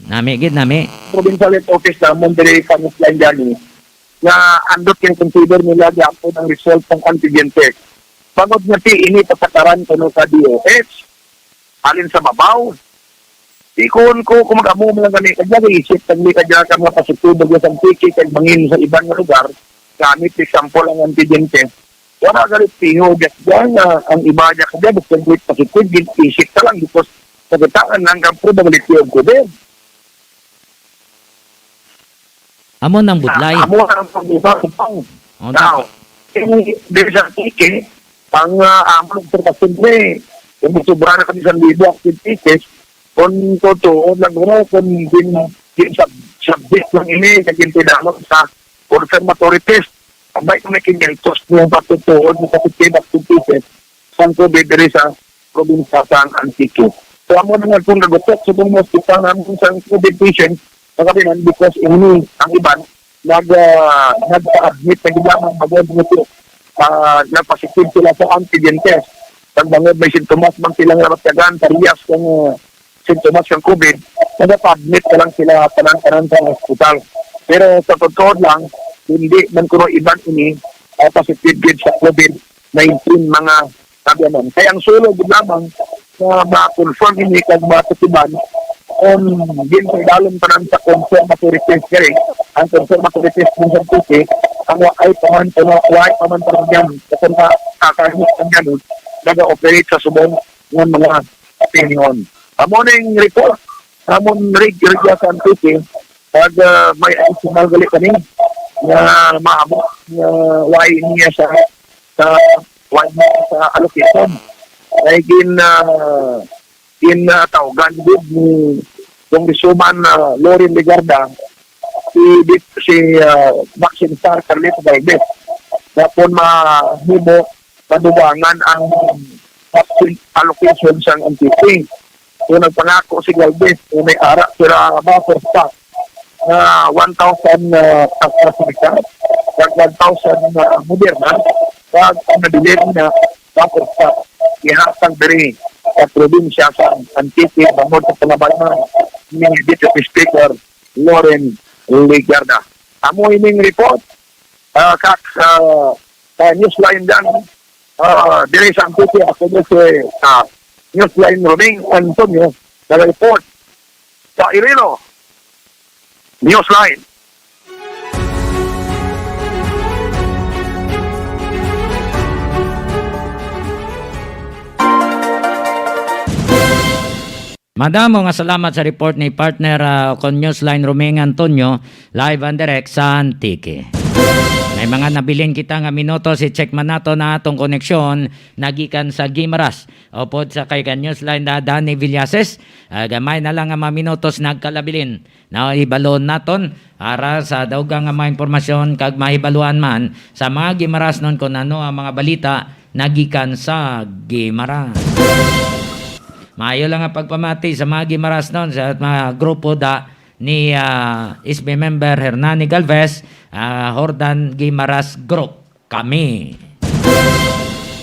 Nami gid, nami. Provincial Health Office namon diri sa Newsline gani nga andot kay consider nila gyapon ang result sang antigen test. Bangod nga ti ini patakaran kuno sa D O H, halin sa babaw. Di kun ko, kung mag-amo man lang gani, kadya isip, tagli kadya ka mga pasitubo dyan sa Antique, kag mangin sa iban nga lugar, gamit, for example, ang antigen test. Wala gali piho dyan, dyan, nga ang iba dyan kadya, bukod with positive, gin-isip ka lang, because sa kitaan lang ang probability of COVID. Amo nang budlay. Ah, amo ang problema, Pang. Oh, Now, dapat in, there's a ticket, ang, ah, amo ang observasyon, eh, Kung sobra na kami sa libo active cases, kung totoo lang, bro, kung din, din sub-, subject lang ini, kag din tinawag sa confirmatory test, abay, kung may kinyentos mo, patutuon mo sa active cases, sang COVID diri sa probinsya sang Antique. So, amo na nga kung nagutok sa itong hospital namin sa COVID patient, mga kabinan, because ini ang iban, nag, ah, nagpa-admit na gid lamang, bago dito, ah, nagpositive sila sa antigen test. Kag bangod may sintomas man sila nga nabatyagan, parehas kang, ah, sintomas sang COVID, nagapa-admit na lang sila tanan-tanan sa hospital. Pero sa totoo lang, hindi man kuno iban ini, ah, positive gid sa COVID nineteen, mga kabiyanan. Kaya ang sulo gid lamang nga ma-confirm ini kag matutuban, kung din sa idalom tanan sa confirmatory test diri, ang confirmatory test ng San Jose, ang wa ay pa man, ang wa ay pa man parang yan, kung kakahit ang ganun, naga-operate sa subong ng mga opinion. Amo ning report, amon rig, rig sa San Jose, pag, ah, may additional gali kami nga maabot nga why niya sa, sa, why niya sa allocation. Ay gin, ah, gin, ah, tawgan gid ni Congresswoman, ah, Loren Legarda, si, si, ah, Maxine Star Carlito Valdez. Dapat mahimo madugangan ang vaccine allocation sang Antique. So, nagpangako si Galvez nga may ara sila buffer stock nga one thousand, ah, AstraZeneca, kag one thousand, ah, Moderna, kag ang nabilin nga buffer stock ihatag diri sa probinsya sa Antique, bangod sa pangabana ni Deputy Speaker Loren Legarda. Amo ining report, ah, kak, ah, sa Newsline dan, ah, diri sa Antique, ako na si, ah, Newsline Roming Antonio, nag-report sa Iloilo. Newsline. Madamo nga salamat sa report ni partner, ah, kon Newsline Roming Antonio, live and direct sa Antique. May mga nabilin kita nga minutos, i-check man nato na atong koneksyon nagikan sa Guimaras. Upod sa kay ka Newsline na Danny Villases, ah, gamay na lang nga mga minutos nagkalabilin. Nahibalo naton para sa daugang nga mga impormasyon kag mahibaluan man sa mga Guimarasnon kung ano ang mga balita nagikan sa Guimaras. Maayo lang ang pagpamati sa mga Guimarasnon sa mga grupo da ni, ah, S B member Hernani Galvez, ah, Jordan Guimaras Group. Kami.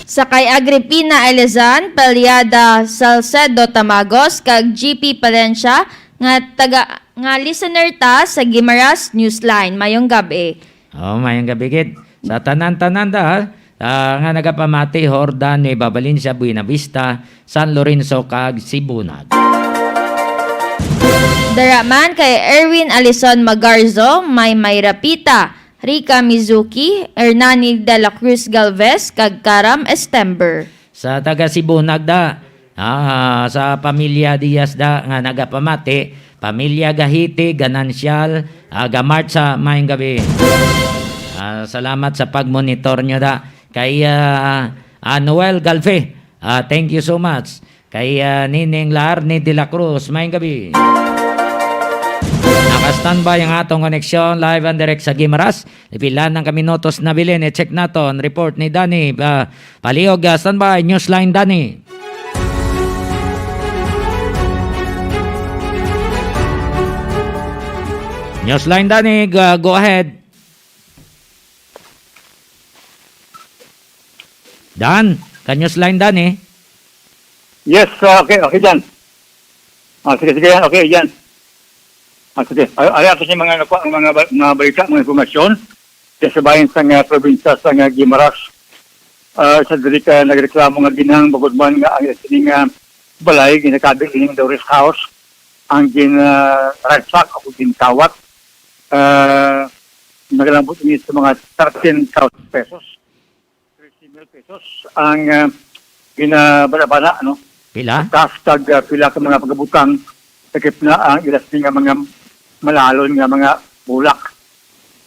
Sa kay Agripina Elizan, Peliada Salcedo Tamagos, kag G P Palencia, nga taga, nga listener ta sa Guimaras Newsline. Mayong gab-i. Oh, mayong gab-i gid. Sa tanan-tanan da, ah, nga nagapamati, Jordan, Nueva Valencia, Buenavista, San Lorenzo, kag Sibunag. Dara man kay Erwin Alison Magarzo, Maymay Rapita, Rica Mizuki, Hernani de la Cruz Galvez, kag Karam Estember. Sa taga Sibunag da, ah, sa pamilya Diaz da nga nagapamati, pamilya Gahiti, Ganancial, ah, Gamarcha, mayong gab-i. Ah, salamat sa pagmonitor nyo da. Kay, ah, ah, Noel Galve, ah, thank you so much. Kay, ah, Nining Laarni de la Cruz, mayong gab-i. Naka-standby ang atong koneksyon, live and direct sa Guimaras. Pila na ka minutos nabilin, i-check naton report ni Danny, ah, Paliog, ah, standby, Newsline Danny. Newsline Danny, go, go ahead. Dan, ka Newsline Danny. Yes, ah, okay, okay, Dan. Ah, sige, sige, yan. Okay, yan. Ah, sige. Ay, ay, ako sa mga, ano po, ang mga ba-, mga balita, mga impormasyon. Sa bayan sa nga probinsya sa nga Guimaras. Ah, sa diri ka nagreklamo nga ginang, bukod man nga ang sini nga balay, ginakabil ining the rest house, ang gin, ah, ransack o gintawat. Ah, nagalambot ini sa mga thirteen thousand pesos. Thirty mil pesos ang, ah, ginabana-bana, ano? Pila? Taas kag, ah, pila ka mga pagabutang, sakit na ang ilas nga mga malalon nga mga bulak.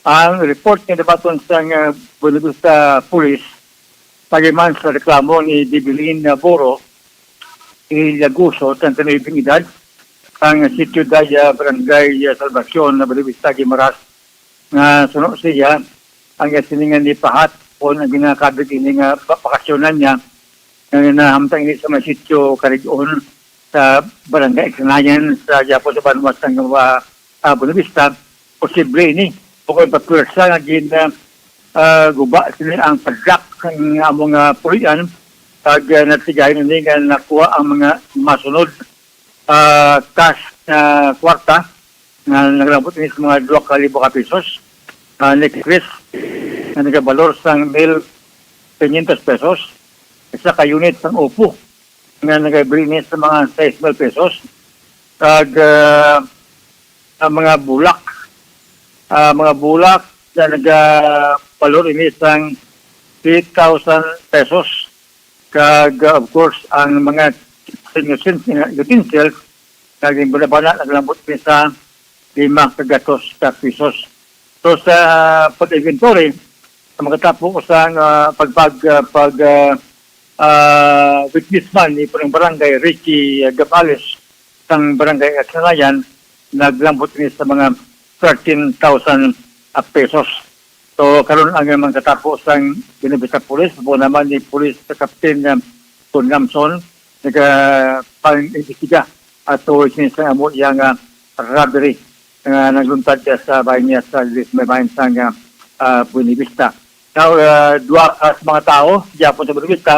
Ang report nga nabaton sa, ah, Buenavista Police, pagiman sa reklamo ni Debilin Boro, Villagoso, treinta y nuebe ang edad, ang sitio Daya, Barangay, ah, Salvacion, na Buenavista, Guimaras, nga suno siya ang iya silingan ni Pahat kon ang ginakabig ini nga ba-, bakasyonan niya nga nahamtang ini sa may sitio Karigon sa Barangay Agsanayan sa gihapon sa banwa sang, ah, ah, Buenavista. Posible ini bukod pa pwersa nga gin, ah, ah, guba sini ang padlock nga amo nga pulian kag, ah, natigayon ini nga nakuha ang mga masunod, ah, cash nga kwarta nga naglabot ini sa mga dua ka libo ka pesos, ah, necklace nga nagabalor sang mil quinientos pesos, isa ka unit sang Oppo nga nagabili ini sa mga sais mil pesos, kag, ah, ang mga bulak, ah, mga bulak nga nagabalor ini sang three thousand pesos. Kag, uh, of course, ang mga senior citizen nga utensils nga ginbunabana naglambot ni sa lima ka gatos ka pesos. So, sa pag-inventory, makatapo sa, uh, pag, pag, uh, pag, uh, uh, witness man ni Punong Barangay Ricky, uh, Gabales sang Barangay Agsanayan, naglambot ni sa mga thirteen thousand pesos. So, karon ang mga katapo sang Buenavista Police, amo naman ni Police Captain, um, Don Ramson, nagapang-imbestiga ato sa amo yang, ah, robbery nga nagluntad siya sa bahin niya sa Lismay Bahin sang, ah, ah, Buenavista. Now, ah, duha ka sa mga tawo gihapon sa Buenavista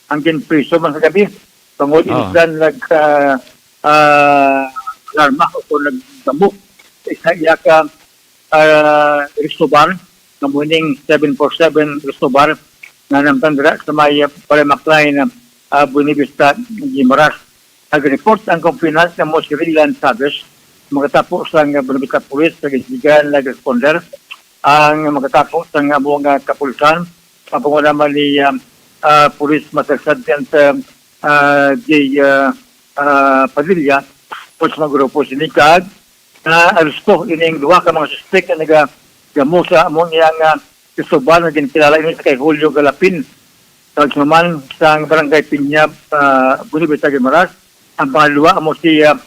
ang ginpriso man sa gabi tungod Oh. sila nag, ah, ah, alarma o kung nagdamo sa isa iya ka, ah, resto bar, nga muning seven four seven resto bar, nga nahamtang dira sa may, ah, Balay Maclay na, ah, Buenavista, Guimaras. Nag-report ang complainant nga mo si Rylan Chavez, makatapo sa nga Buenavista Police, sa Gisigan, nag-responder ang makatapo sa nga amo nga kapulisan, sa panguna man ni, ah, ah, Police Master Sergeant, ah, ah, J, ah, ah, Padilla, Police Magrupo Sinikag, naaresto ining duha ka mga suspek nga nagagamo sa amo niya nga Cristobal nga ginkilala ini sa kay Julio Galapin, kag suman sang Barangay Piña, ah, Buenavista, Guimaras. Ang pangaduha amo si, ah,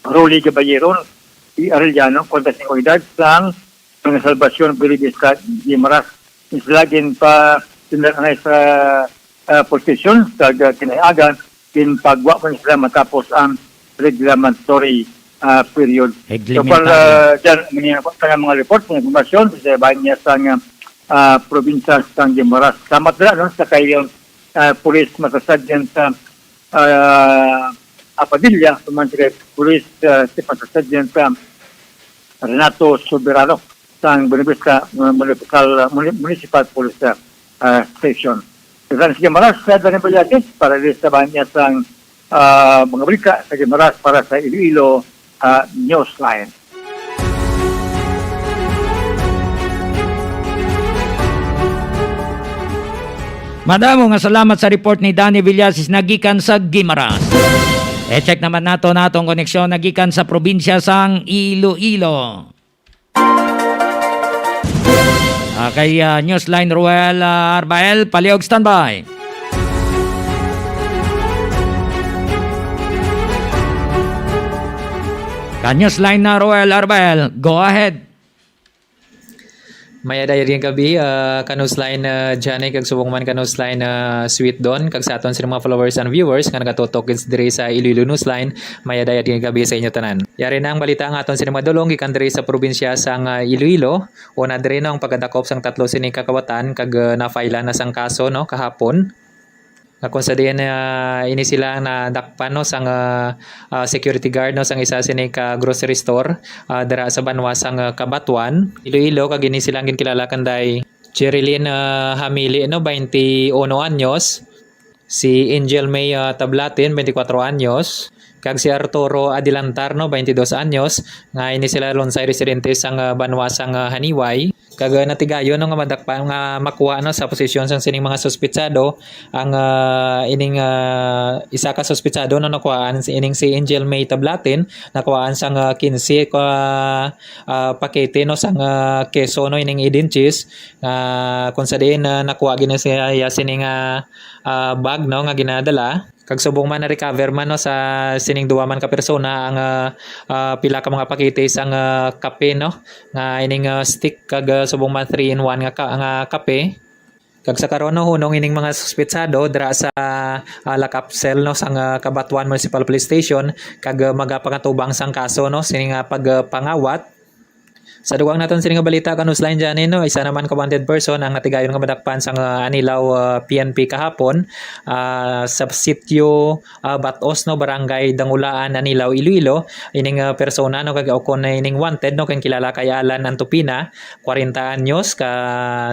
Rolly Gabayeron y Arellano, kwarenta y singko edad, sang mga Salvacion, Buenavista, Guimaras. Sila ginpa-, sila anay sa, ah, police station, kag, ah, kinaiaga, ginpagwa pa sila matapos ang reclamatory, ah, period. So, Reglementary. Ah, dyan, may mga, mga report, mga impormasyon, sa bahin niya sa, ah, probinsya sa Guimaras. Salamat na, no, sa kay, ah, Police Master Sergeant, ah, ah, Apadilla, tuman sa kay Police, ah, Chief Master Sergeant, ah, Renato Soberano, sang Buenavista, ah, Municipal, Muni-, Municipal Police, ah, ah, Station. Sa Guimaras, sa Danny Villasis, para di sa bahin niya sang, ah, mga balita sa Guimaras para sa Iloilo, ah, Newsline. Madamo nga salamat sa report ni Danny Villasis nagikan sa Guimaras. I-check naman nato natong koneksyon nagikan sa probinsya sang Iloilo. Ah, kay, ah, Newsline Roel, ah, Arbael, palihog standby. Ka Newsline na Roel Arbael, go ahead. Mayada gid nga gabi, ah, ka Newsline, ah, Johnny, kag subong man ka Newsline, ah, Sweet Don, kag sa aton sa mga followers and viewers nga nagatutok gid diri sa Iloilo Newsline. Mayada gid nga gabi sa inyo tanan. Yari na ang balita nga aton sini madulong gikan diri sa probinsya sang, ah, Iloilo. Una diri no ang pagkadakop sang tatlo sini ka kawatan kag, ah, na-file na sang kaso no kahapon. Nga kung sa diin, ah, ini sila ang nadakpan no sang, ah, ah, security guard no sang isa sini ka grocery store, ah, dira sa banwa sang, ah, Cabatuan, Iloilo, kag ini sila ang ginkilala kanday Jerilyn, ah, Hamili no, twenty-uno anyos, si Angel May, ah, Tablatin, twenty-four anyos, kag si Arturo Adilantar no, twenty-dos anyos, nga ini sila lunsay residente sang, ah, banwa sang, ah, Janiuay. Kag, ah, natigayon no nga madakpan nga makuha no sa posisyon sang sining mga suspetsado ang, ah, ining, ah, isa ka suspetsado no nakuhaan si, ining si Angel May Tablatin, nakuhaan sang, ah, quince ka, ah, pakete no sang, ah, keso no ining Eden cheese nga kung sa diin, ah, nakuha gid ni siya sining, ah, ah, bag no nga ginadala. Kag subong man na-recover man, no, sa sining duwa man ka persona ang, ah, ah, pila ka mga pakete sang, ah, kape, no, nga ining, ah, stick kag, ah, subong man three in one nga ka-, nga kape. Kag sa karon, no, hunong ining mga suspetsado dira sa, ah, lock-up cell, no, sang, ah, Cabatuan Municipal Police Station kag, ah, magapangatubang sang kaso, no, sini nga pagpangawat. Sa dugang naton sini nga balita, Kanusline Johnny, no, isa naman ka wanted person ang natigayon nga madakpan sang, ah, Anilao, ah, P N P kahapon, ah, sa sitio, ah, Batos, no, Barangay Dangulaan, Anilao, Iloilo. Ining, ah, persona, no, kag ukon na ining wanted, no, kag kilala kay Alan Antupina, kwarenta anyos, ka,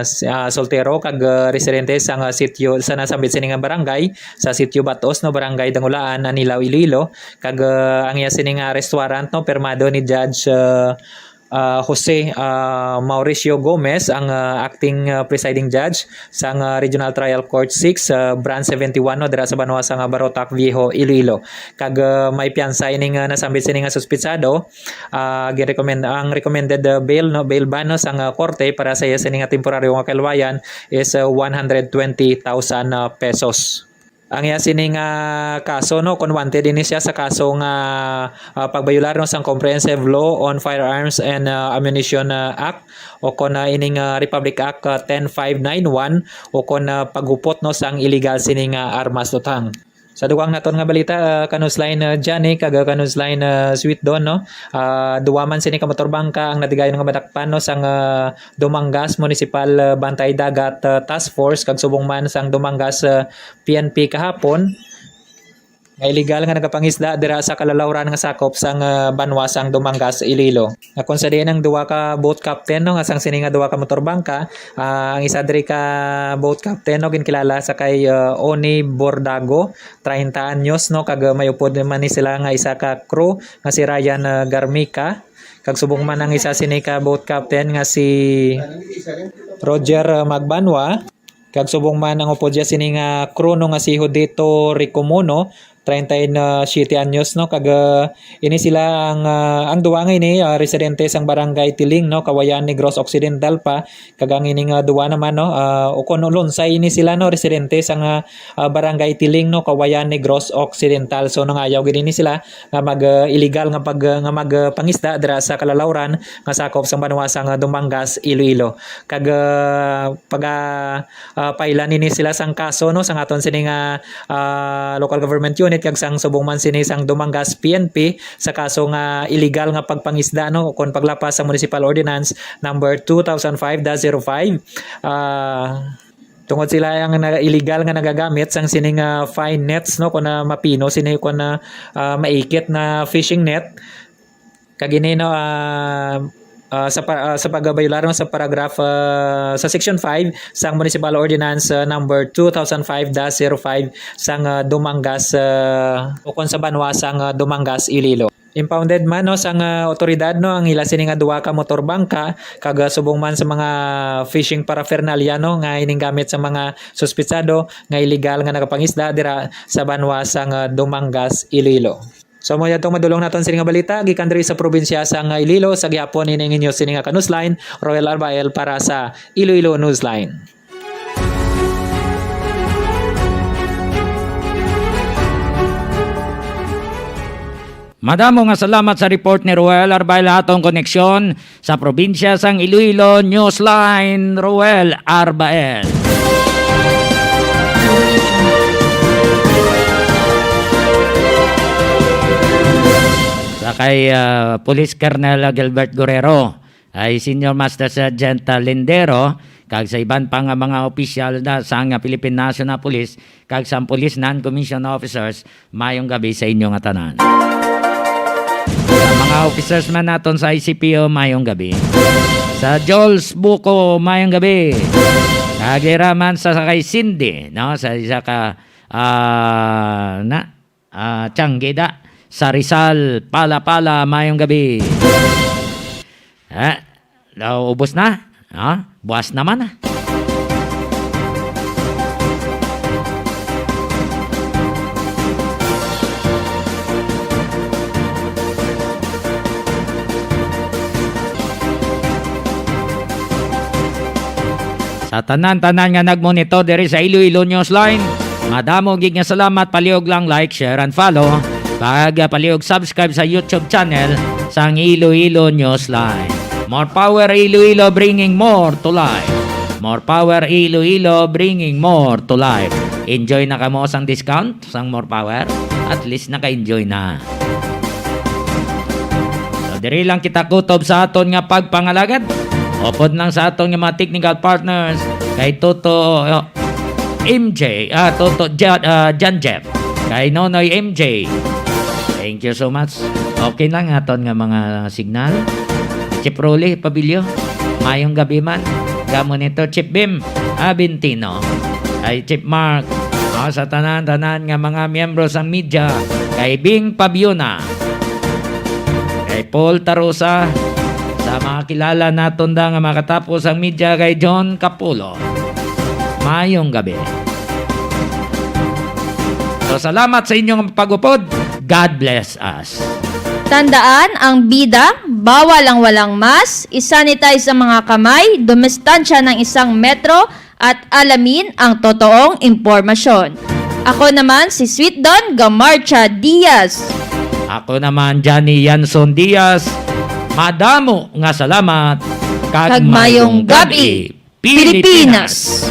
ah, soltero, kag, ah, residente sa nga sitio, sa nasambit sini nga barangay, sa sitio Batos, no, Barangay Dangulaan, Anilao, Iloilo. Kag, ah, ang iya sini nga arrest warrant, no, pirmado ni Judge, ah, ah, Jose, ah, Mauricio Gomez, ang, ah, acting, ah, presiding judge sang, ah, Regional Trial Court six, ah, Branch seventy-one, no, dira sa banwa sang, ah, Barotac Viejo, Iloilo. Kag, ah, may piyansa ini nga nasambit sini nga suspitsado, ah, girekomend-, ang recommended, ah, bail, no, bail bond, no, sang, ah, korte para sa iya sini nga temporaryo nga kaluwayan is, ah, one hundred twenty thousand, ah, pesos. Ang iya sini nga kaso, no, kon wanted ini siya sa kaso nga, ah, pagbayular, no, sang Comprehensive Law on Firearms and, ah, Ammunition, ah, Act, o kon, ah, ining, ah, Republic Act, ah, ten five nine one, o kon, ah, paghupot, no, sang illegal sini nga armas, luthang. Sa dugang naton nga balita, ah, Kanusline, ah, Johnny, kag, ah, Kanusline, ah, Sweet Don, no? Ah, duwa man sini ka motorbangka ang natigayon nga madakpan, no, sang, ah, Dumangas Municipal, ah, Bantay Dagat, ah, Task Force, kag subong man sang Dumangas, ah, P N P kahapon, nga illegal nga nagapangisda dira sa Kalalawran nga sakop sang, ah, banwa sang Dumangas, Iloilo. Nga kung sa diin ang duwa ka boat captain, no, nga sang sini nga duwa ka motorbangka, ah, ang isa diri ka boat captain, no, ginkilala sa kay, ah, Oni Bordago, treinta anyos, no, kag, ah, may upod man ni sila nga isa ka crew nga si Ryan, ah, Garmica, kag subong man ang isa sini ka boat captain nga si Roger, ah, Magbanwa. Kag subong man ang upod siya sini nga crew, no, nga si Judito Ricomono, treinta y siete anyos, no, kag, ah, ini sila ang, ah, ang duwa nga ini, ah, residente sang Barangay Tiling, no, Cauayan, Negros Occidental pa, kag ang ining, ah, duwa naman, no, ah, ukon lunsay ini sila, no, residente sang, ah, ah, Barangay Tiling, no, Cauayan, Negros Occidental. So nangayaw gid ini sila nga mag, ah, illegal nga pag, ah, nga mag, ah, pangisda dira sa Kalalawran nga sakop sang banwa sang, ah, Dumangas, Iloilo. Kag, ah, pag, ah, ah, pailan ini sila sang kaso, no, sang aton sini nga, ah, local government unit kag sang subong man sini sang Dumangas P N P sa kaso nga illegal nga pagpangisda, no, kon paglapas sa Municipal Ordinance number two thousand five dash zero five. Ah, tungod sila ang na-, illegal nga nagagamit sang sini nga fine nets, no, kon na mapino sini, kon na, ah, maikit na fishing net. Kag ini, no, ah, ah, sa pa-, ah, sa pagbayular, no, sa paragraph, ah, sa section five sang Municipal Ordinance, ah, number two thousand five dash zero five sang, ah, Dumangas, ah, ukon sa banwa sang, ah, Dumangas, Iloilo. Impounded man, no, sang, ah, otoridad, no, ang ila sini nga duha ka motorbangka, kag, ah, subong man sa mga fishing paraphernalia, no, nga ining gamit sa mga suspitsado nga illegal nga nagapangisda dira sa banwa sang, ah, Dumangas, Iloilo. So, mao yadtong madulong naton sini nga balita gikan diri sa probinsya sang Iloilo. Sa gihapon, ini ang inyo sini nga kanusline, Roel Arbael para sa Iloilo Newsline. Madamo nga salamat sa report ni Roel Arbael, atong koneksyon sa probinsya sang Iloilo. Newsline, Roel Arbael. Sa kay, ah, Police Colonel Gilbert Guerrero, ay Senior Master Sergeant, ah, Lindero, kag sa iban pa nga mga opisyal na sang Philippine National Police kag sang Police Non-Commissioned Officers, mayong gabi sa inyo nga tanan. Sa mga officers man naton sa I C P O, mayong gabi. Sa Jols Buko, mayong gabi. Kag ira man sa, sa kay Cindy, no, sa isa ka, ah, na, ah, Tiangge da sa Rizal, Pala-Pala, mayong gabi. Eh, daw ubos na? Ha? Buwas naman, ah. Sa tanan-tanan nga nagmonitor diri sa Iloilo Newsline, Madamo gid nga salamat, palihog lang like, share, and follow. Pag, ah, palihog subscribe sa YouTube channel sang Iloilo Newsline. More power Iloilo, bringing more to life. More power Iloilo, bringing more to life. Enjoy na kamo sang discount sang More Power. At least naka-enjoy na. So, diri lang kita kutob sa aton nga pagpangalagad. Upod lang sa aton nga mga technical partners, kay Toto, uh, M J, ah, Toto Ja-, ah, John Jeff, kay Nonoy M J. Thank you so much. Okay lang aton nga mga signal. Chief Rolly Pabilio, mayong gabi man. Kamo nito, Chief Bim Abintino, kay Chief Mark, ah, sa tanan-tanan nga mga miyembro sang media, kay Bing Pabiona, kay Paul Tarosa, sa mga kilala naton da nga makatapos ang media, kay John Capolo. Mayong gabi. So, salamat sa inyong pag-upod. God bless us. Tandaan, ang bida, bawal ang walang mask, isanitize ang mga kamay, dumistansya ng isang metro, at alamin ang totoong impormasyon. Ako naman si Sweet Don Gamarcha Diaz. Ako naman, Johnny Yanson Diaz. Madamo nga salamat. Kag mayong gabi, Pilipinas.